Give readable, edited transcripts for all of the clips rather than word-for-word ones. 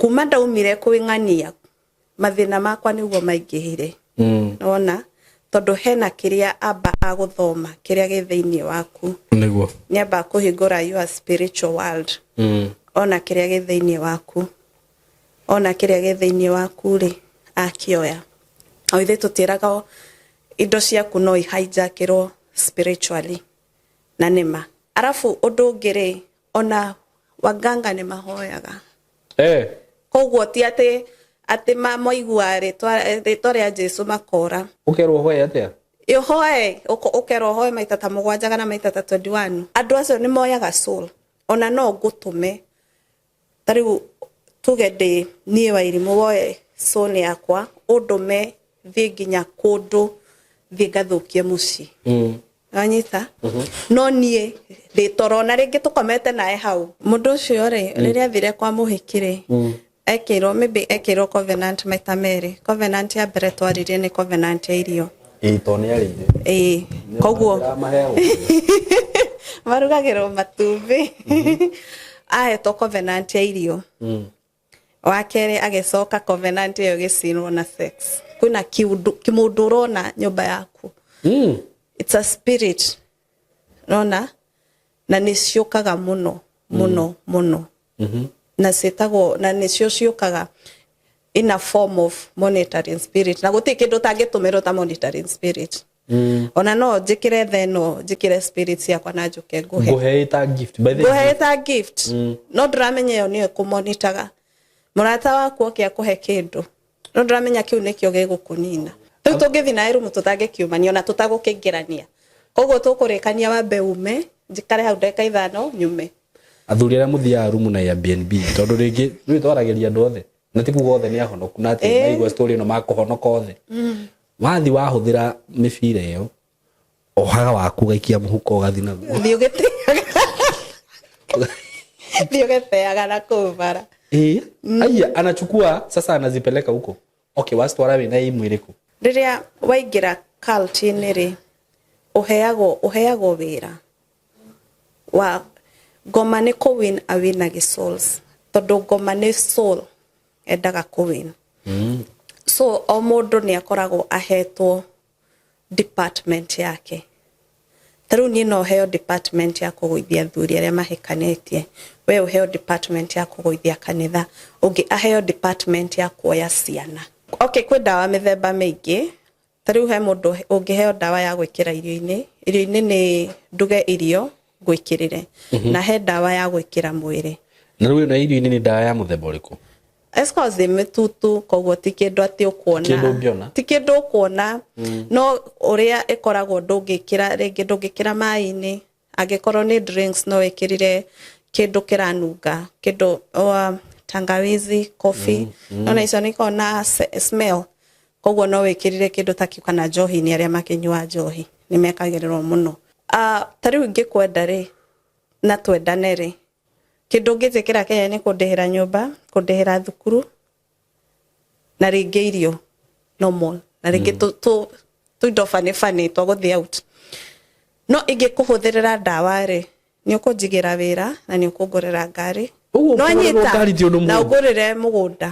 Kuma ndaumire kwĩ ng'ania, mathĩna makwa nĩguo maingĩhire. Nona tondũ hena kĩrĩa amba agũthoma kĩrĩa gĩ thĩinĩ waku. Nĩguo. Nĩ amba kũhingũra your spiritual world. Ona kĩrĩa gĩ thĩinĩ waku, ona kĩrĩa gĩ thĩinĩ waku rĩ, akĩoya. O ithuĩ tũtiĩraga indo ciaku no ihijackĩrwo spiritually, na nĩma. Arabu ũndũ ũngĩ rĩ, ona waganga nĩ mahoyaga. Koguo ti atĩ maigua rĩtwa rĩa Jesu makora. Ũkerwo ũhoe atĩa? Ũhoe, ũkerwo ũhoe maita ta 7 kana maita ta 21. Andũ acio nĩ moyaga soul. Ona no ngũtũme. Ta rĩu tuge ndĩ niĩ Wairimũ, woe soul yakwa ũndũme thiĩ nginya kũndũ thiĩ ngathũkie mũciĩ. Wanyita? No niĩ ndĩ toro na rĩngĩ tũkomete naye hau. Mũndũ ũcio rĩ, rĩrĩa athire kwa mũhiki rĩ, ekĩirwo, maybe ekĩirwo covenant maita merĩ. Covenant ya mbere twaririe nĩ covenant ya irio. Ĩĩ, tondũ nĩ arĩire. Ĩĩ, koguo marugagĩrwo matumbĩ. Ahetwo covenant ya irio. Wa kerĩ agĩcoka covenant ĩyo ĩgĩcinwo na sex. Kwĩna kĩmũndũ ũrona nyũmba yaku. It's a spirit. Nona? Na nĩ ciũkaga mũno, mũno, mũno. Na ciĩtagwo, na nĩcio ciũkaga in a form of monitoring spirit. Na gũtirĩ kĩndũ ũtangĩtũmĩrwo ta monitoring spirit. Ona no njĩkĩre tha ĩno, njĩkĩre spirit ciakwa na njũke ngũhe. Ngũhe ĩta gift. By the way, Ngũhe ĩta gift. No ndũramenya ĩyo nĩyo ĩkũmonitaga. Mũrata waku oke akũhe kĩndũ. No ndũramenya kĩu nĩkĩo gĩgũkũnina. Rĩu tũngĩthiĩ na rumu tũtangĩkiumania ona tũtagũkĩingĩrania. Koguo tũkũrĩkania wambe ume, njikare hau ndagĩka 5 nyume. Athuri arĩa mũthiaga rumu na Airbnb, tondũ rĩngĩ rĩu twaragĩria andũ othe, na ti kuga othe nĩ ahonoku, na atĩ maigua story ĩno makũhonoka othe. Wathi wahũthĩra mĩbira ĩyo, ohaga waku ũgaikia mũhuko ũgathiĩ naguo. Thiĩ ũgĩteaga. Thiĩ ũgĩteaga na kũu bara. Aya, anachukua sasa anazipeleka huko. Okay, wacitwara wĩna aim ĩrĩkũ? Rĩrĩa waingĩra cult-inĩ rĩ, ũheagwo wĩra wa ngoma nĩ kũ-win awinagi souls, tondũ ngoma nĩ soul endaga kũ-win. So o mũndũ nĩ akoragwo ahetwo department yake. Ta rĩu niĩ no heo department ya kũgũithia athuri arĩa mahikanĩtie, we ũheo department ya kũgũithia kanitha, ũngĩ aheo department ya kuoya ciana. Okay, kwĩ ndawa mĩthemba mĩingĩ. Ta rĩu he mũndũ ũngĩheo ndawa ya gwĩkĩra irio-inĩ. Irio-inĩ nĩ nduge irio ngwĩkĩrĩre. Na he ndawa ya gwĩkĩra mwĩrĩ. Na rĩu ĩno irio-inĩ nĩ ndawa ya mũthemba ũrĩkũ? Of course ĩ mĩtutu, koguo ti kĩndũ atĩ ũkuona. Kĩndũ ũngĩona. Ti kĩndũ ũkuona. No ũrĩa ĩkoragwo ndũngĩkĩra, rĩngĩ ndũngĩkĩra maĩ-inĩ. Angĩkorwo nĩ drinks no wĩkĩrire kĩndũ kĩranunga, kĩndũ, tangawizi, coffee. Nona icio nĩ ikoragwo na smell. Koguo no wĩkĩrire kĩndũ ta kĩu, kana njohi-inĩ, arĩa makĩnyua njohi nĩ mekagĩrĩrwo mũno. Ta rĩu ingĩkwenda rĩ, na twendane rĩ, kĩndũ ũngĩnjĩkĩra Kenya nĩ kũndĩhĩra nyũmba, kũndĩhĩra thukuru, na rĩngĩ irio normal, na rĩngĩ tũindo bani bani twa gũthiĩ out. No ingĩkũhũthĩrĩra ndawa rĩ, nĩ ũkũnjigĩra wĩra na nĩ ũkũngũrĩra ngari. Ũguo No ũkũgũrĩrwo nyita, ngari ti ũndũ na mũũru. ũngũrĩre mũgũnda.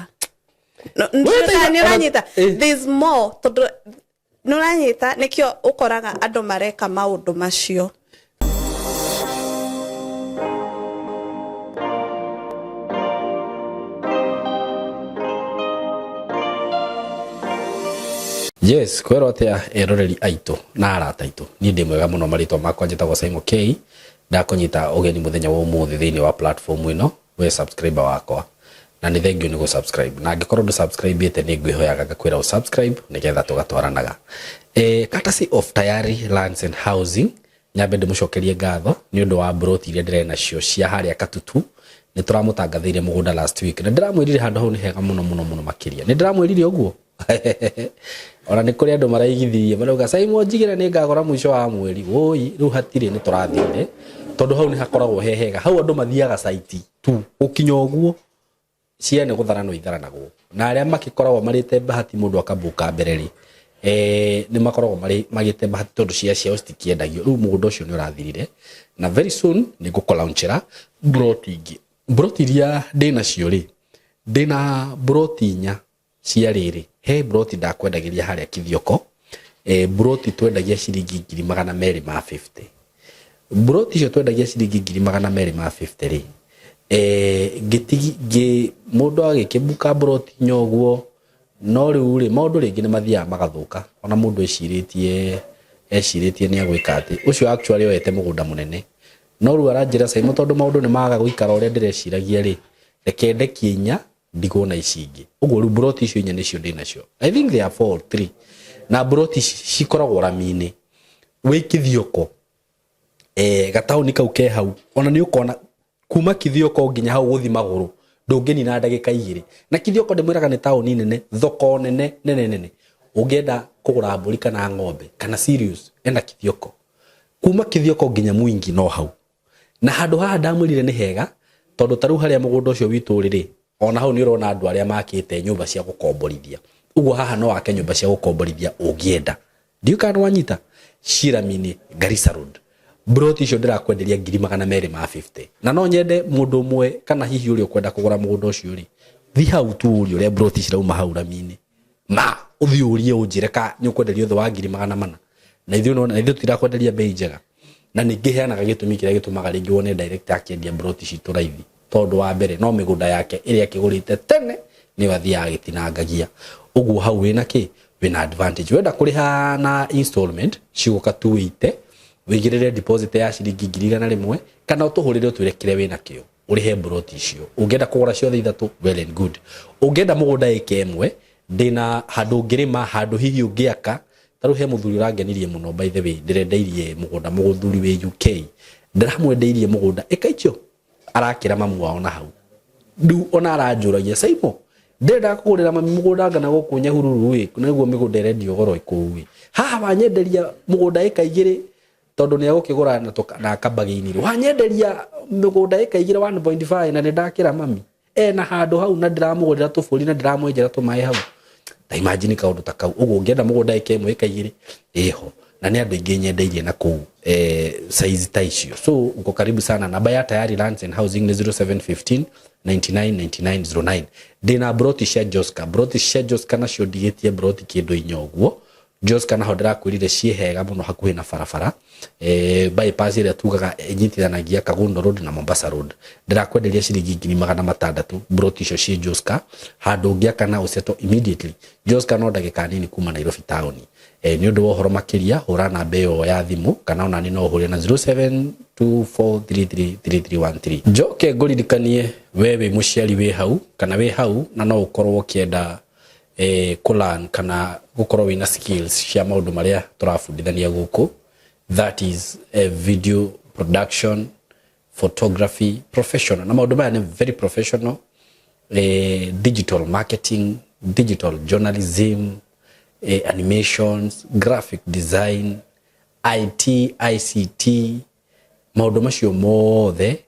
No, Wee nĩ ta nĩ ũranyita. There's more, tondũ nĩ ũranyita, nĩkĩo ũkoraga andũ mareka maũndũ macio. Yes, kwĩrwo atĩa eroreri aitũ na arata aitũ. Niĩ ndĩ mwega mũno, marĩtwa makwa njĩtagwo Simon K. Ndakũnyita ũgeni mũthenya wa ũmũthĩ thĩinĩ wa platform ĩno, we subscriber wakwa. Na nĩ thank you nĩ gũ subscribe. Na angĩkorwo ndũ subscribe ĩte nĩ ngwĩhoyaga ngakwĩra ũ subscribe nĩgetha tũgatwaranaga. Courtesy of Tayari Lands and Housing, nyambe ndĩmũcokerie ngatho nĩ ũndũ wa broti iria ndĩrĩ nacio cia harĩa Katutu. Nĩ tũramũtangathĩire mũgũnda last week na ndĩramwĩrire handũ hau nĩ hega mũno mũno mũno makĩria. Nĩ ndĩramwĩrire ũguo? Ona nĩ kũrĩ andũ maraigithirie marauga Simon njigĩra nĩ ngagũra mũico wa mweri. Woi, rĩu hatirĩ, nĩ tũrathire tondũ hau nĩ hakoragwo he hega. Hau andũ mathiaga site tu gũkinya ũguo cia nĩ gũtharanwo itharanagwo, na arĩa makĩkoragwo marĩte bahati mũndũ akabuka mbere rĩ, nĩ makoragwo marĩ magĩte bahati tondũ cia ciao citikĩendagio. Rĩu mũgũnda ũcio nĩ ũrathirire na very soon nĩ ngũkũlaunchĩra broti ingĩ. Broti iria ndĩ nacio rĩ, Ndĩna mburoti inya cia rĩrĩ, he mburoti ndakwendagĩria harĩa Kithioko, mburoti twendagia ciringi 250,000. Mburoti icio twendagia ciringi 250,000 rĩ, ngĩtigi ngĩ mũndũ agĩkĩbuka mburoti inya ũguo, no rĩu rĩ, maũndũ rĩngĩ nĩ mathiaga magathũka, ona mũndũ ecirĩtie ecirĩtie nĩ agwĩka atĩ, ũcio actually oete mũgũnda mũnene, no rĩu aranjĩra Simon, tondũ maũndũ nĩ maga gũikara ũrĩa ndĩreciragia rĩ, reke ndekie inya ndigwo na ici ingĩ. Ũguo rĩu mburoti icio inya nĩcio ndĩ nacio. I think they are four or three. Na mburoti ici cikoragwo rami-inĩ wĩ Kithioko, gataũni kau ke hau, ona nĩ ũkona kuma Kithioko nginya hau gũthi magũrũ ndũngĩnina ndagĩka igĩrĩ. Na Kithioko ndĩmwĩraga nĩ taũni nene, thoko nene nene nene. Ũngĩenda kũgũra mbũri kana ng'ombe kana cereals, enda Kithioko. Kuma Kithioko nginya Mwingi no hau. Na handũ haha ndamwĩrire nĩ hega tondũ ta rĩu harĩa mũgũnda ũcio witũ ũrĩ rĩ, ona hau nĩ ũrona andũ arĩa makĩte nyũmba cia gũkomborithia. Ũguo haha no wake nyũmba cia gũkomborithia ũngĩenda. Ndiũĩ kana nĩ wanyita. Ciĩ rami-inĩ Garissa Road. Mburoti icio ndĩrakwenderia 250,000. Na no nyende mũndũ ũmwe kana hihi ũrĩa ũkwenda kũgũra mũgũnda ũcio rĩ, thi hau tu ũrie ũrĩa mburoti cirauma hau rami-inĩ. Ma ũthiĩ ũrie ũnjĩre ka nĩ ũkwenderio thĩ wa 400,000. Na ithuĩ nĩwona ithuĩ tũtirakwenderia mbei njega. Na nĩ ngĩheanaga gĩtũmi kĩrĩa gĩtũmaga rĩngĩ wone director akĩendia mburoti citũ raithi. Tondũ wa mbere no mĩgũnda yake ĩrĩa akĩgũrĩte tene nĩyo athiaga agĩtinangagia. Ũguo hau wĩna kĩ? Wĩna advantage. Wenda kũrĩha na installment cigũka 280, wĩigĩrĩre deposit ya ciringi 100,000 kana ũtũhũrĩre ũtwĩre kĩrĩa wĩna kĩo ũrĩhe mburoti icio. Ũngĩenda kũgũra ciothe ithatũ, well and good. Ũngĩenda mũgũnda ĩka ĩmwe, ndĩna handũ ũngĩrĩma, handũ hihi ũngĩaka. Ta rĩu he mũthuri ũrangenirie mũno, by the way, ndĩrendeirie mũgũnda, mũthuri wĩ UK, ndĩramwendeirie mũgũnda ĩka icio arakĩra mamu wao na hau. Rĩu ona aranjũragia, Simon, ndĩrenda kũgũrĩra mami mũgũnda ngana gũkũ Nyahururu ĩ, nĩguo mĩgũnda ĩrendio goro kũu ĩ. Haha wanyenderia mũgũnda ĩka igĩrĩ tondũ nĩ egũkĩgũra na akambagĩini rĩ, wanyenderia mĩgũnda ĩka igĩrĩ 1.5 na nĩ ndakĩra mami ena handũ hau na ndĩramũgũrĩra tũbũri na ndĩramwenjera tũmaĩ hau. Ta imagine kaũndũ ta kau. Ũguo ũngĩenda mũgũnda ĩka ĩmwe ĩka igĩrĩ ĩho, na nĩ andũ aingĩ nyendeirie na kũu size ta icio. So uko karibu sana. Namba ya Tayari Lands and Housing nĩ 0715 99 99 09. Ndĩna mburoti cia Joska, mburoti cia Joska nacio ndigĩtie mburoti kĩndũ inya ũguo. Joska naho ndĩrakwĩrire ciĩ hega mũno hakuhĩ na barabara, bypass ĩrĩa tugaga ĩnyitithanagia Kagundo Road na Mombasa Road. Ndĩrakwenderia ciringi 600,000 mburoti icio ciĩ Joska, handũ ũngĩaka na ũsettle immediately. Joska no ndagĩka nini kuma Nairobi town. Nĩ ũndũ wa ũhoro makĩria hũra namba ĩyo ya thimũ kana ona niĩ no ũhũre na 0724333313. Njoke ngũririkanie we wĩ mũciari wĩ hau kana wĩ hau na no ũkorwo ũkĩenda kũ-learn kana gũkorwo wĩna skills cia maũndũ marĩa tũrabundithania gũkũ, that is video production, photography professional, na maũndũ maya nĩ very professional, digital marketing, digital journalism, animations, graphic design, IT, ICT, maũndũ macio mothe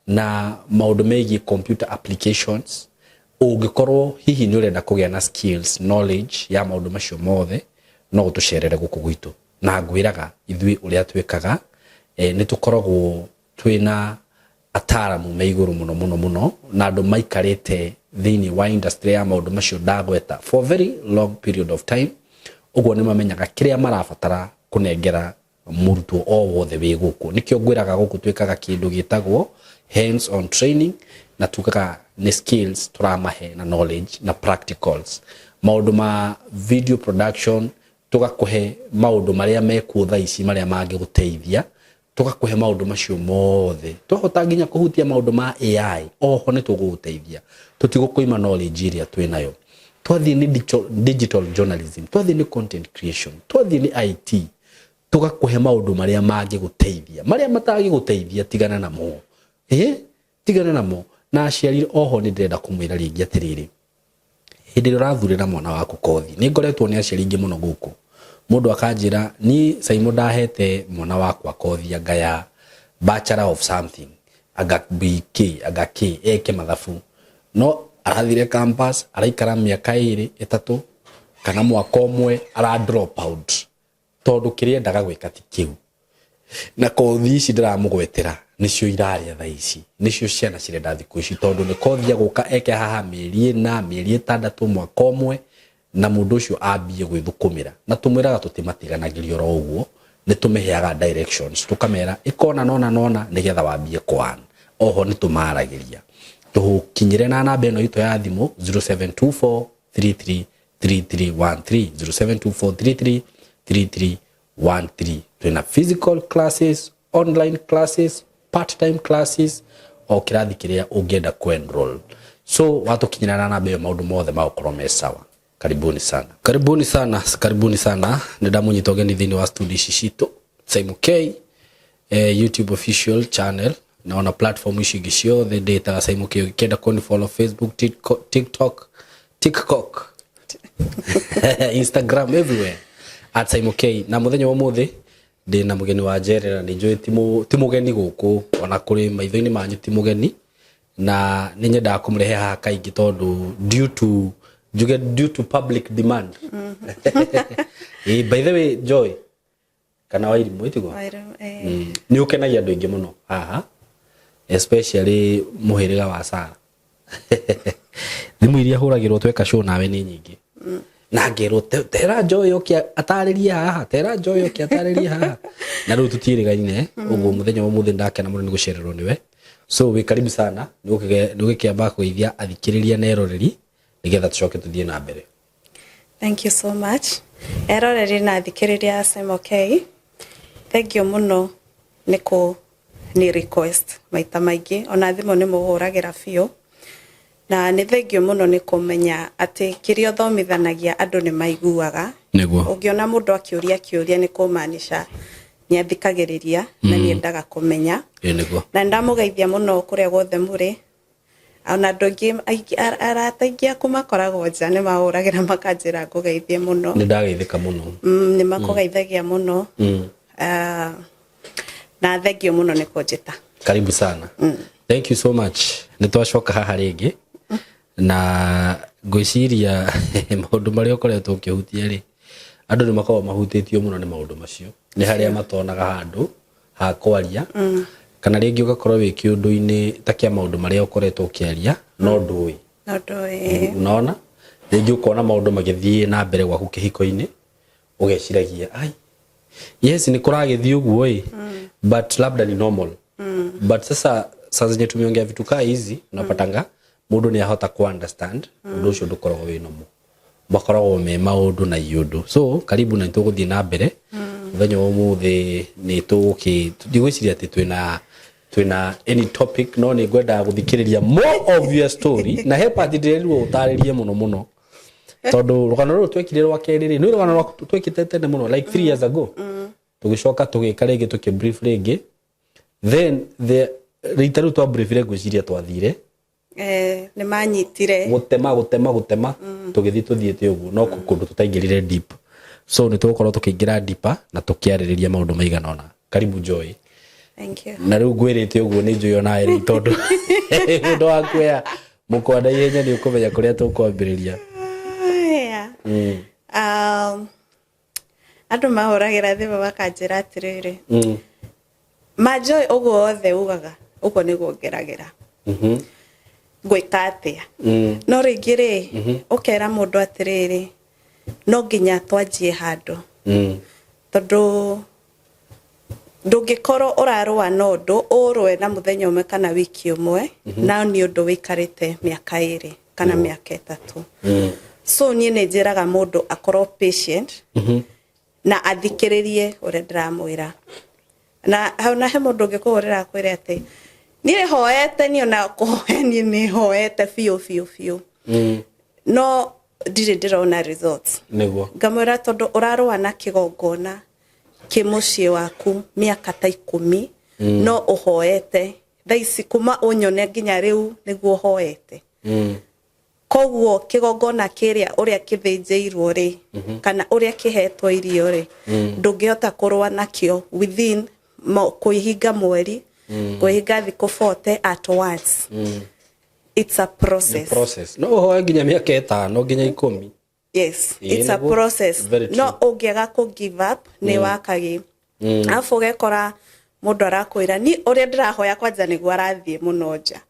na maũndũ megiĩ computer applications. Ũngĩkorwo hihi nĩ ũrenda kũgĩa na skills, knowledge ya maũndũ macio mothe, no ũtũcerere gũkũ gwitũ. Na ngwĩraga ithuĩ ũrĩa twĩkaga, nĩ tũkoragwo twĩna ataaramu me igũrũ mũno mũno mũno na andũ maikarĩte thĩinĩ wa industry ya maũndũ macio ndagweta for a very long period of time. Ũguo nĩ mamenyaga kĩrĩa marabatara kũnengera mũrutwo o wothe wĩ gũkũ. Nĩkĩo ngwĩraga gũkũ twĩkaga kĩndũ gĩtagwo hands on training, na tugaga nĩ skills tũramahe na knowledge na practicals. Maũndũ ma video production, tũgakũhe maũndũ marĩa mekuo thaa ici marĩa mangĩgũteithia, tũgakũhe maũndũ macio mothe. Twahota nginya kũhutia maũndũ ma AI oho nĩ tũgũgũteithia, tũtigũkũima knowledge ĩrĩa twĩnayo. Twathiĩ nĩ digital journalism, twathiĩ nĩ content creation, twathiĩ nĩ IT, tũgakũhe maũndũ marĩa mangĩgũteithia. Marĩa matangĩgũteithia tigana namo, tigana namo. Na aciari oho nĩ ndĩrenda kũmwĩra rĩngĩ atĩrĩrĩ, hĩndĩ ĩrĩa ũrathurĩra mwana waku kothi, nĩ ngoretwo nĩ aciari aingĩ mũno gũkũ, mũndũ akanjĩra niĩ Simon ndahete mwana wakwa kothi anga ya bachelor of something, anga BK, anga K, eke mathabu, no arathire campus araikara mĩaka ĩrĩ ĩtatũ kana mwaka ũmwe ara drop out tondũ kĩrĩa endaga gwĩka ti kĩu. Na kothi ici ndĩramũgwetera nĩcio irarĩa thaa ici, nĩcio ciana cirenda thikũ ici, tondũ nĩ kothi agũka eke haha mĩeri 4, mĩeri 6, mwaka ũmwe, na mũndũ ũcio ambie gwĩthũkũmĩra. Na tũmwĩraga tũtimatiganagĩria oro ũguo, nĩ tũmĩheaga directions, tũkamera ĩkona nona nona nĩgetha wambie kwan. Oho nĩ tũmaragĩria tũkinyĩre na namba ĩno itũ ya thimũ 0724 33 3313, 0724 33 3313. Twĩna physical classes, online classes, part time classes, o kĩrathi kĩrĩa ũngĩenda ku enroll. So watũkinyĩra na namba ĩyo, maũndũ mothe magũkorwo me sawa. Karibuni sana, karibuni sana, karibuni sana. Nĩ ndamũnyita ũgeni thĩinĩ wa studio ici citũ, Simon K YouTube official channel, na ona platform ici ingĩ ciothe ndĩtaga Simon K. Ũngĩkĩenda kũni follow Facebook, TikTok, TikTok, Instagram, everywhere at Simon K. Na mũthenya wa ũmũthĩ ndĩ na mũgeni wa njerera. Nĩ njũĩ ti mũgeni gũkũ, ona kũrĩ maitho-inĩ manyu ti mũgeni, na nĩ nyendaga kũmũrehe haha kaingĩ tondũ due to, njuge due to public demand. By the way, Joy kana Wairimũ ĩtiguo? Wairimũ, eh. Nĩ ũkenagia andũ aingĩ mũno haha, especially mũhĩrĩga wa Sara. Thimũ iria hũragĩrwo tweka show nawe nĩ nyingĩ, na ngerwo, "Tera Joy oke atarĩrie haha, tera Joy oke atarĩrie haha." Na rĩu tũtiĩrĩgaine ũguo. Mũthenya wa ũmũthĩ ndakena mũno nĩ gũcererwo nĩwe, so wĩ karibu sana. Nĩ ũgĩkĩamba kũgeithia athikĩrĩria na eroreri nĩgetha tũcoke tũthiĩ na mbere. Thank you so much. Eroreri na athikĩrĩria a Simon K, thank you mũno nĩ kũ nĩ request maita maingĩ, ona thimũ nĩ mũhũragĩra biũ, na nĩ thank you mũno nĩ kũmenya atĩ kĩrĩa ũthomithanagia andũ nĩ maiguaga. Ũngĩona mũndũ akĩũria kĩũria, nĩ kũmaanisha nĩ athikagĩrĩria na nĩ endaga kũmenya. Nĩguo. Na nĩndamũgeithia mũno kũrĩa guothe mũrĩ. Ona andũ aingĩ arata aingĩ aku makoragwo nja nĩ mahũragĩra makanjĩra ngũgeithie mũno. Nĩ ndageithĩka mũno. Nĩ makũgeithagia mũno. Ah, na thank you mũno nĩ kũnjĩta. Karibu sana. Thank you so much. Nĩ twacoka haha rĩngĩ, na ngwĩciria maũndũ marĩa ũkoretwo ũkĩhutia rĩ, andũ nĩ makoragwo mahutĩtio mũno nĩ maũndũ macio. Nĩ harĩa matonaga handũ ha kwaria, kana rĩngĩ ũgakorwo wĩ kĩũndũ-inĩ ta kĩa maũndũ marĩa ũkoretwo ũkĩaria no ndũĩ. No ndũĩ. Unaona, rĩngĩ ũkona maũndũ magĩthiĩ na mbere gwaku kĩhiko-inĩ, ũgeciragia, "Ai, yes, nĩ kũragĩthiĩ ũguo ĩ, but labda ni normal." But sasa saa zenye tumeongea vitu kaa hizi, unapatanga mũndũ nĩ ahota ku understand ũndũ ũcio ndũkoragwo wĩ normal, makoragwo me maũndũ na iũndũ. So karibu, na nĩtũgũthiĩ na mbere. Mũthenya wa ũmũthĩ nĩ tũgũkĩ, ndigwĩciria atĩ twĩna any topic, no nĩ ngwendaga gũthikĩrĩria more of your story, na he part ndĩrerirwo ũtarĩrie mũno mũno, tondũ rũgano rũrũ twekire rwa kerĩ rĩ, nĩ rũgano rwa twekĩte tene mũno, like 3 years ago. Tũgĩcoka tũgĩka rĩngĩ, tũkĩ brief rĩngĩ, then the rita rĩu twa briefire, ngwĩciria twathire Nĩ manyitire. Gũtema, gũtema, gũtema, tũgĩthiĩ tũthiĩte ũguo, no kũndũ tũtaingĩrire deep. So nĩ tũgũkorwo tũkĩingĩra deeper na tũkĩarĩrĩria maũndũ maigana ũna. Karibu, Joy. Thank you. Na rĩu ngwĩrĩte ũguo nĩ njũĩ onawe rĩu, tondũ mũndũ wa kuoya mũkwa na ihenya nĩ ũkũmenya kũrĩa tũkwambĩrĩria. Yeah. Andũ mahũragĩra thimũ makanjĩra atĩrĩrĩ, "Manjoy, ũguo wothe ugaga ũguo nĩguo ngeragĩra, ngwĩka atĩa?" No rĩngĩ rĩ, ũkera mũndũ atĩrĩrĩ, no nginya twanjie handũ, tondũ ndũngĩkorwo ũrarũa na ũndũ ũrũe na mũthenya ũmwe kana wiki ũmwe, no nĩ ũndũ wĩikarĩte mĩaka 2 kana mĩaka 3. So niĩ nĩ njĩraga mũndũ akorwo patient na athikĩrĩrie ũrĩa ndĩramwĩra. Na hau na he mũndũ ũngĩkũhũrĩra akwĩre atĩ niĩ hoete, niĩ ona kũhoya niĩ nĩ hoete biũ biũ biũ, no ndirĩ ndĩrona results. Ngamwĩra, tondũ ũrarũa na kĩgongona kĩ mũciĩ waku mĩaka ta 10, no ũhoete thaa ici kuma ũnyone nginya rĩu nĩguo ũhoete. Koguo kĩgongona kĩrĩa ũrĩa kĩthĩnjĩirwo rĩ, kana ũrĩa kĩhetwo irio rĩ, ndũngĩhota kũrũa nakĩo within kwĩhinga mweri, kwĩhinga thikũ 40 at once. It's a process. Process. No ũhoe nginya mĩaka 5 nginya 10. Yes. Ĩĩ, It's a nĩguo. process. Very true. No ũngĩaga kũ give up, nĩ wakagi. Arabu ũgekora mũndũ arakwĩra ni ũrĩa ndĩrahoya kwanja nĩguo arathiĩ mũno nja.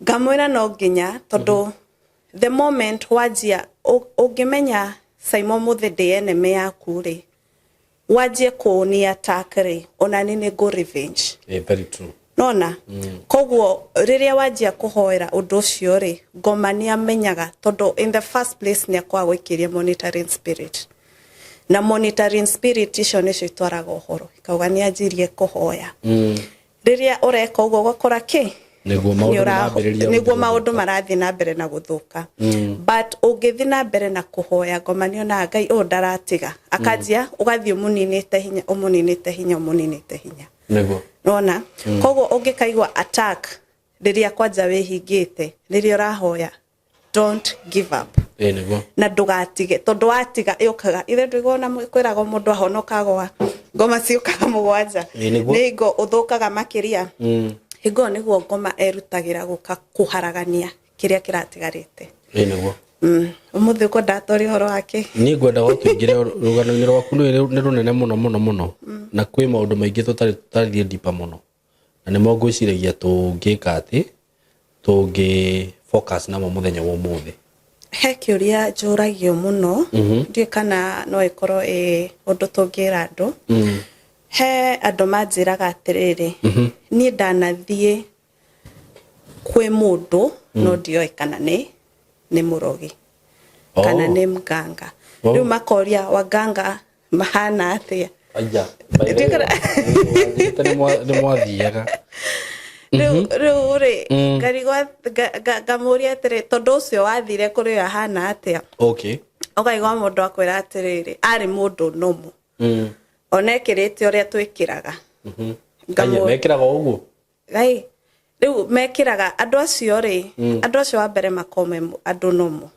Ngamwĩra no nginya tondũ the moment wanjia ũngĩmenya Simon Mũthĩ ndĩ enemy yaku rĩ, wanjie kũni attack rĩ, ona nĩ nĩ ngũ revenge. Very true. Nona koguo rĩrĩa wanjia kũhoera ũndũ ũcio rĩ, ngoma nĩ amenyaga tondũ in the first place nĩ akwaga gũikĩria monitoring spirit, na monitoring spirit icio nĩcio itwaraga ũhoro ikauga nĩ anjirie kũhoya. Rĩrĩa ũreka ũguo ũgakora kĩ Nĩguo maũndũ nĩmambĩrĩria nĩguo gũthiĩ maũndũ gũthũka. Marathiĩ na mbere na gũthũka. But ũngĩthiĩ na mbere na kũhoya, ngoma nĩonaga Ngai ũyũ ndaratiga, akanjia ũgathiĩ ũmũninĩte hinya, ũmũninĩte hinya, ũmũninĩte hinya. Nona koguo ũngĩkaigua attack rĩrĩa kwanja wĩhingĩte, rĩrĩa ũrahoya, don't give up. Nĩguo. Na ndũgatige, tondũ watiga yũkaga ithe ndũigona kwĩragwo mũndũ ahonoka gwa ngoma ciũkaga mũgwanja. Ĩ, nĩguo. Nĩ hingo ũthũkaga makĩria. Hingo ĩyo nĩguo ngoma erutagĩra gũka kũharagania kĩrĩa kĩratigarĩte. Ĩ, nĩguo. Ũmũthĩ ũkwenda twarie ũhoro wake? Niĩ ngwenda go tũingĩre rũgano-inĩ rwaku, nĩ rũnene mũno mũno mũno, na kwĩ maũndũ maingĩ tũtarĩ tũtarathiĩ deeper mũno, na nĩmo ngwĩciragia tũngĩka atĩ tũngĩ focus namo mũthenya wa ũmũthĩ. He kĩũria njũragio mũno, ndiũĩ kana no ĩkorwo ĩ ũndũ tũngĩra andũ. He andũ manjĩraga atĩrĩrĩ, niĩ ndanathiĩ kwĩ mũndũ no ndioĩ kana nĩ mũrogi kana nĩ mganga. Rĩu makoria, waganga mahana atĩa? Aya. Nĩ mwathiaga. Rĩu rĩ, ngarigwo ngamũria atĩrĩ, tondũ ũcio wathire kũrĩ ũyũ ahana atĩa? Ũkaigua mũndũ akwĩra atĩrĩrĩ, arĩ mũndũ nomo, ona ekĩrĩte ũrĩa twĩkĩraga. Aya, mekĩraga o ũguo. Gai rĩu mekĩraga andũ acio rĩ, andũ acio wa mbere makome andũ nomo,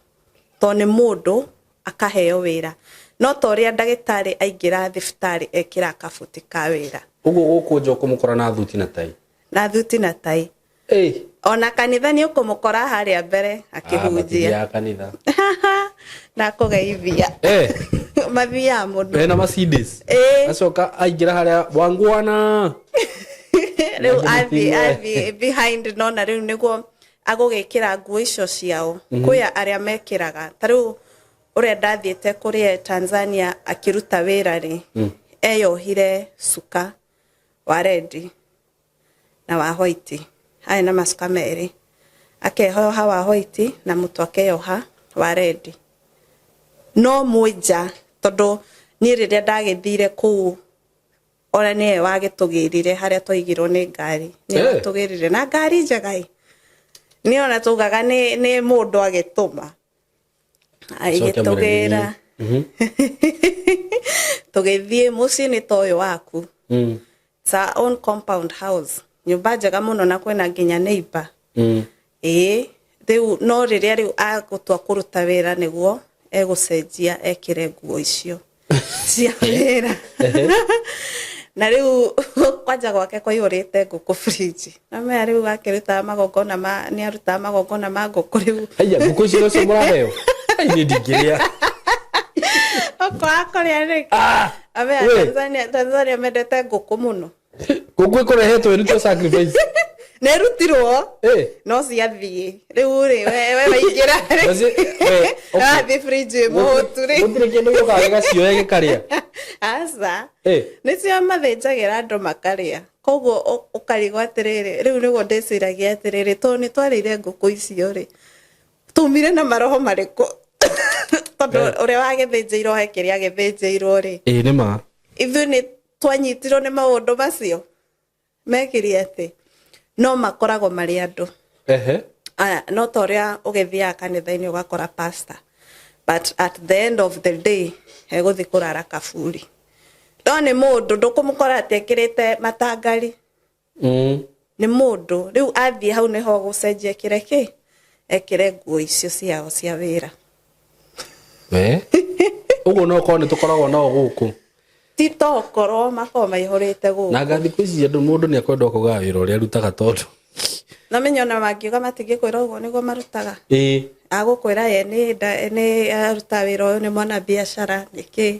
tondũ nĩ mũndũ akaheo wĩra, no ta ũrĩa ndagĩtarĩ aingĩra thibitarĩ ekĩraga kabuti ka wĩra. Ũguo gũkũ nja ũkũmũkora na thuti na tai. Na thuti na tai. Ona kanitha nĩ ũkũmũkora harĩa mbere akĩhunjia. Matithiaga kanitha. Na kũgeithia. Mathiaga mũno. Ena Mercedes. Ĩ. Acoka aingĩra harĩa wangwana. Rĩu Nangĩ athiĩ mũting'oe. Athiĩ behind, nona rĩu nĩguo agũgĩkĩra nguo icio ciao. Kwĩ arĩa mekĩraga ta rĩu ũrĩa ndathiĩte kũrĩa Tanzania akĩruta wĩra rĩ, eyohire cuka wa red na wa white, arĩ na macuka merĩ, akehoha wa white na mũtwe akeyoha wa red, no mwĩ nja, tondũ niĩ rĩrĩa ndagĩthire kũu ona nĩwe wagĩtũgĩrire harĩa twaigirwo nĩ ngari, nĩwe watũgĩrire na ngari njega ĩ, nĩ ona tugaga nĩ mũndũ agĩtũma agĩtũgĩra, tũgĩthiĩ mũciĩ nĩ ta ũyũ waku. It's our own compound house, nyũmba njega mũno na kwĩna nginya neighbor. Ĩĩ, rĩu no rĩrĩa rĩu agũtua kũruta wĩra nĩguo egũcenjia ekĩre nguo icio cia wĩra. Na rĩu kwanja gwake kwaihũrĩte ngũkũ fridge, namenya rĩu akĩrutaga magongona ma nĩ arutaga magongona ma ngũkũ rĩu. Aya, ngũkũ icio nocio mũraheo? Ai, niĩ ndingĩrĩa. Okorwo kũrĩa nĩkĩ? Amenya. We. Tanzania mendete ngũkũ mũno. Ngũkũ ĩkũrehetwo ĩrutwo sacrifice? Nĩ ĩrutirwo. No ciathiĩ rĩu rĩ, we waingĩra rĩ, We, okay. wathiĩ fridge ĩ mũhũtu rĩ. Gũtirĩ kĩndũ gĩũkaga gĩgacioya gĩkarĩa? Aca. Nĩcio mathĩnjagĩra andũ makarĩa, koguo ũkarigwo atĩrĩrĩ, rĩu nĩguo ndĩciragia atĩrĩrĩ, tondũ nĩ twarĩire ngũkũ icio rĩ, tumire na maroho marĩkũ? Tondũ ũrĩa wagĩthĩnjĩirwo he kĩrĩa agĩthĩnjĩirwo rĩ, Ĩ, nĩ ma. Ithuĩ nĩ twanyitirwo nĩ maũndũ macio mekire atĩ no makoragwo marĩ andũ. Aya, no ta ũrĩa ũgĩthiaga kanitha-inĩ ũgakora pastor, but at the end of the day egũthiĩ kũrara kaburi, no nĩ mũndũ ndũkũmũkora atĩ ekĩrĩte matangari. Nĩ mũndũ rĩu athiĩ hau nĩho gũcenjia ekĩre kĩ, ekĩre nguo icio ciao cia wĩra. We ũguo no korwo nĩ tũkoragwo nao gũkũ. Ti tokorwo makorwo maihũrĩte gũkũ. Na anga thikũ ici andũ, mũndũ nĩ akwenda kugaga wĩra ũrĩa arutaga tondũ Na menya ona mangiuga matingĩkwĩra ũguo nĩguo marutaga. Agũkwĩra ye nĩ arutaga wĩra ũyũ, nĩ mwana biacara nĩkĩ,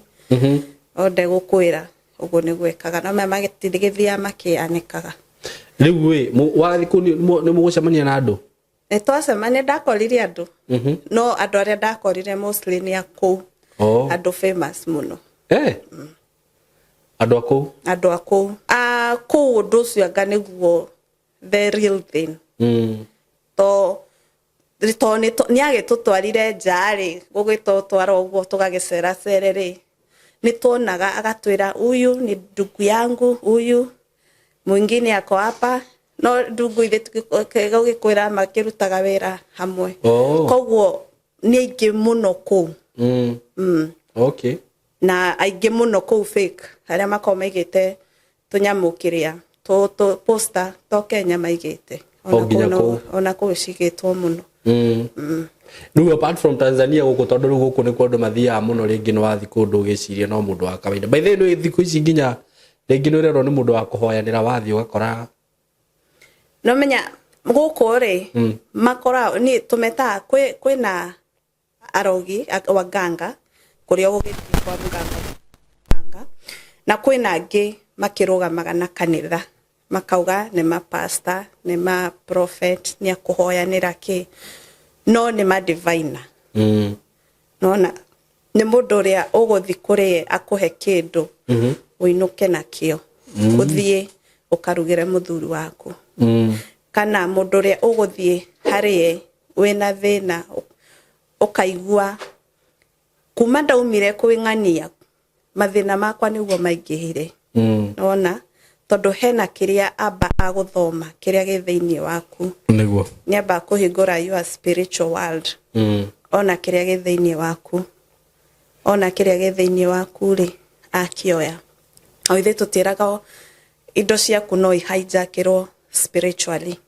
o ndegũkwĩra. Ũguo nĩguo ĩkaga, no maya magĩthiaga makĩanĩkaga. Rĩu ĩ wathiĩ kũu nĩ mũgũcemania na andũ? Nĩ twacemania, ndakorire andũ, no andũ arĩa ndakorire mostly nĩ a kũu. Oh. Andũ famous mũno. Eh. Andũ a kũu? Andũ a kũu, a kũu ũndũ ũcio anga nĩguo the real thing. To to nĩ agĩtũtwarire nja rĩ, gũgĩtũtwara ũguo tũgagĩceracere rĩ, nĩ tuonaga agatwĩra, "Huyu ni ndugu yangu, huyu mwingine ako hapa." No ndugu ithe gũgĩkwĩra makĩrutaga wĩra hamwe. Oh. Koguo nĩ aingĩ mũno kũu. Okay. Na aingĩ mũno kũu fake arĩa makoragwo maigĩte tũnyamũ kĩrĩa tũ poster to Kenya maigĩte. O nginya kũu. Ona kũu cigĩtwo mũno. Rĩu apart from Tanzania gũkũ, tondũ rĩu gũkũ nĩkuo andũ mathiaga mũno, rĩngĩ nĩ wathiĩ kũndũ ũgĩciria no mũndũ wa kawaida. By the way, thikũ ici nginya rĩngĩ nĩ ũrerwo nĩ mũndũ wa kũhoyanĩra, wathiĩ ũgakora. No menya gũkũ rĩ, makora ni tũmetaga kwĩna arogi, waganga, kũrĩa ũgũgĩthiĩ kwa mganga mganga, na kwĩna angĩ makĩrũgamaga na kanitha makauga nĩ ma pastor, nĩ ma prophet, nĩ akũhoyanĩra kĩ, no nĩ ma diviner. Nona nĩ mũndũ ũrĩa ũgũthiĩ kũrĩ ye akũhe kĩndũ, ũinũke nakĩo, ũthiĩ ũkarugĩre mũthuri waku, kana mũndũ ũrĩa ũgũthiĩ harĩ ye wĩna thĩna, ũkaigua kuma ndaumire kwĩ ng'ania mathĩna makwa nĩguo maingĩhire. Nona tondũ hena kĩrĩa amba agũthoma kĩrĩa gĩ thĩinĩ waku. Nĩguo. Nĩ amba kũhingũra your spiritual world. Ona kĩrĩa gĩ thĩinĩ waku, ona kĩrĩa gĩ thĩinĩ waku rĩ, akĩoya. O ithuĩ tũtĩraga indo ciaku no ihijackĩrwo spiritually,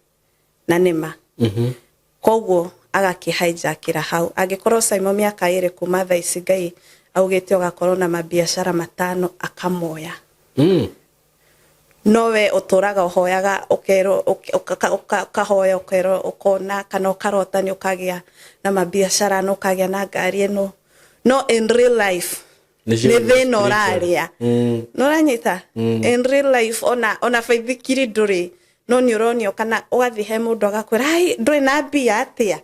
na nĩma. Koguo agakĩhijackĩra hau. Angĩkorwo Simon mĩaka 2 kuma thaa ici Ngai augĩte ũgakorwo na mabiacara 5, akamoya. No we ũtũraga ũhoyaga, ũkerwo, ũkahoya, ũkerwo, ũkona kana ũkarota nĩ ũkagĩa na mabiacara na ũkagĩa na ngari ĩno, no in real life nĩ nĩ thĩna ũrarĩa. Nĩ ũranyita? In real life ona baithikiri ndũrĩ, no nĩ ũronio, kana ũgathiĩ he mũndũ agakwĩra, "Ai, ndũrĩ na mbia atĩa?"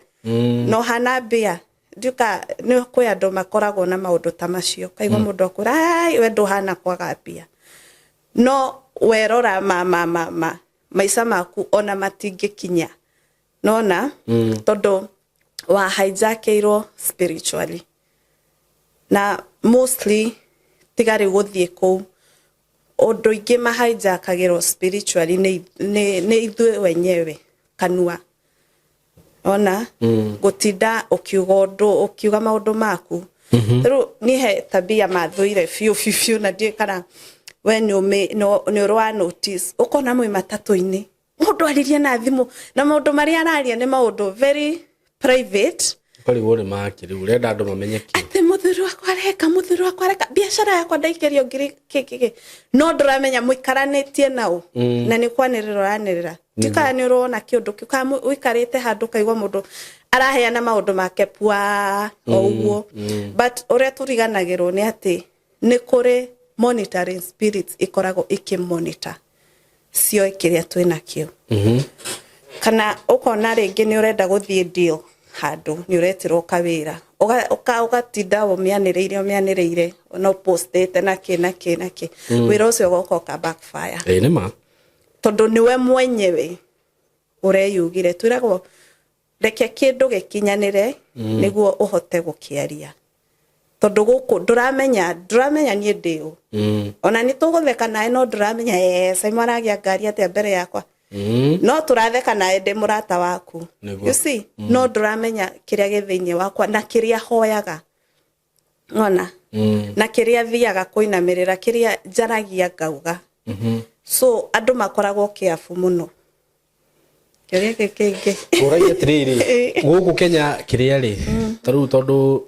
No hana mbia ndiuka. Nĩ kwĩ andũ makoragwo na maũndũ ta macio, kaigua mũndũ akwĩra, "Ai, we ndũhana kwaga mbia," no werora ma maica maku ona matingĩkinya nona, tondũ wa hijackĩirwo spiritually. Na mostly tiga rĩu gũthiĩ kũu, ũndũ ingĩ mahijackagĩrwo spiritually nĩ ithuĩ wenyewe, kanua, ona gũtinda ũkiuga ũndũ, ũkiuga maũndũ maku. Rĩu niĩ he tabia mathũire biũ biũ biũ, na ndiũĩ kana we nĩ ũrĩ wa notice. Ũkona mwĩ matatũ-inĩ, mũndũ aririe na thimũ, na maũndũ marĩa araria nĩ maũndũ very private. Ũkarigwo nĩ maki rĩu ũrenda andũ mamenye kĩ. Atĩ mũthuri wakwa areka, mũthuri wakwa areka biacara yakwa, ndaikĩrio ngiri kĩ, no ndũramenya mũikaranĩtie nao na nĩ kwanĩrĩra ũranĩrĩra. Ndikana nĩ ũrona kĩũndũ kĩu, kana ũikarĩte handũ ũkaigua mũndũ araheana maũndũ make pua o ũguo. But ũrĩa tũriganagĩrwo nĩ atĩ nĩ kũrĩ monitoring spirits ikoragwo ikĩmonitor cioĩ kĩrĩa twĩnakĩo. Kana ũkona rĩngĩ nĩ ũrenda gũthiĩ deal handũ, nĩ ũretirwo kawĩra, ũgatinda ũmĩanĩrĩire ũmĩanĩrĩire, no postĩte na kĩ na kĩ na kĩ, wĩra ũcio ũgoka ũka backfire. Ĩĩ, nĩ ma. Tondũ nĩwe mwenyewe ũreyugire. Twĩragwo reke kĩndũ gĩkinyanĩre nĩguo ũhote gũkĩaria, tondũ gũkũ ndũramenya niĩ ndĩ ũ. Ona nĩ tũgũtheka nawe, no ndũramenya, Simon aragĩa ngari atĩa mbere yakwa. No tũratheka nawe, ndĩ mũrata waku. Nĩguo. You see, no ndũramenya kĩrĩa gĩ thĩinĩ wakwa na kĩrĩa hoyaga ona na kĩrĩa thiaga kũinamĩrĩra, kĩrĩa njaragia ngauga. So andũ makoragwo kĩabu mũno. Kĩũria gĩkĩ kĩngĩ. Ũragia atĩrĩrĩ, gũkũ Kenya kĩrĩa rĩ, ta rĩu tondũ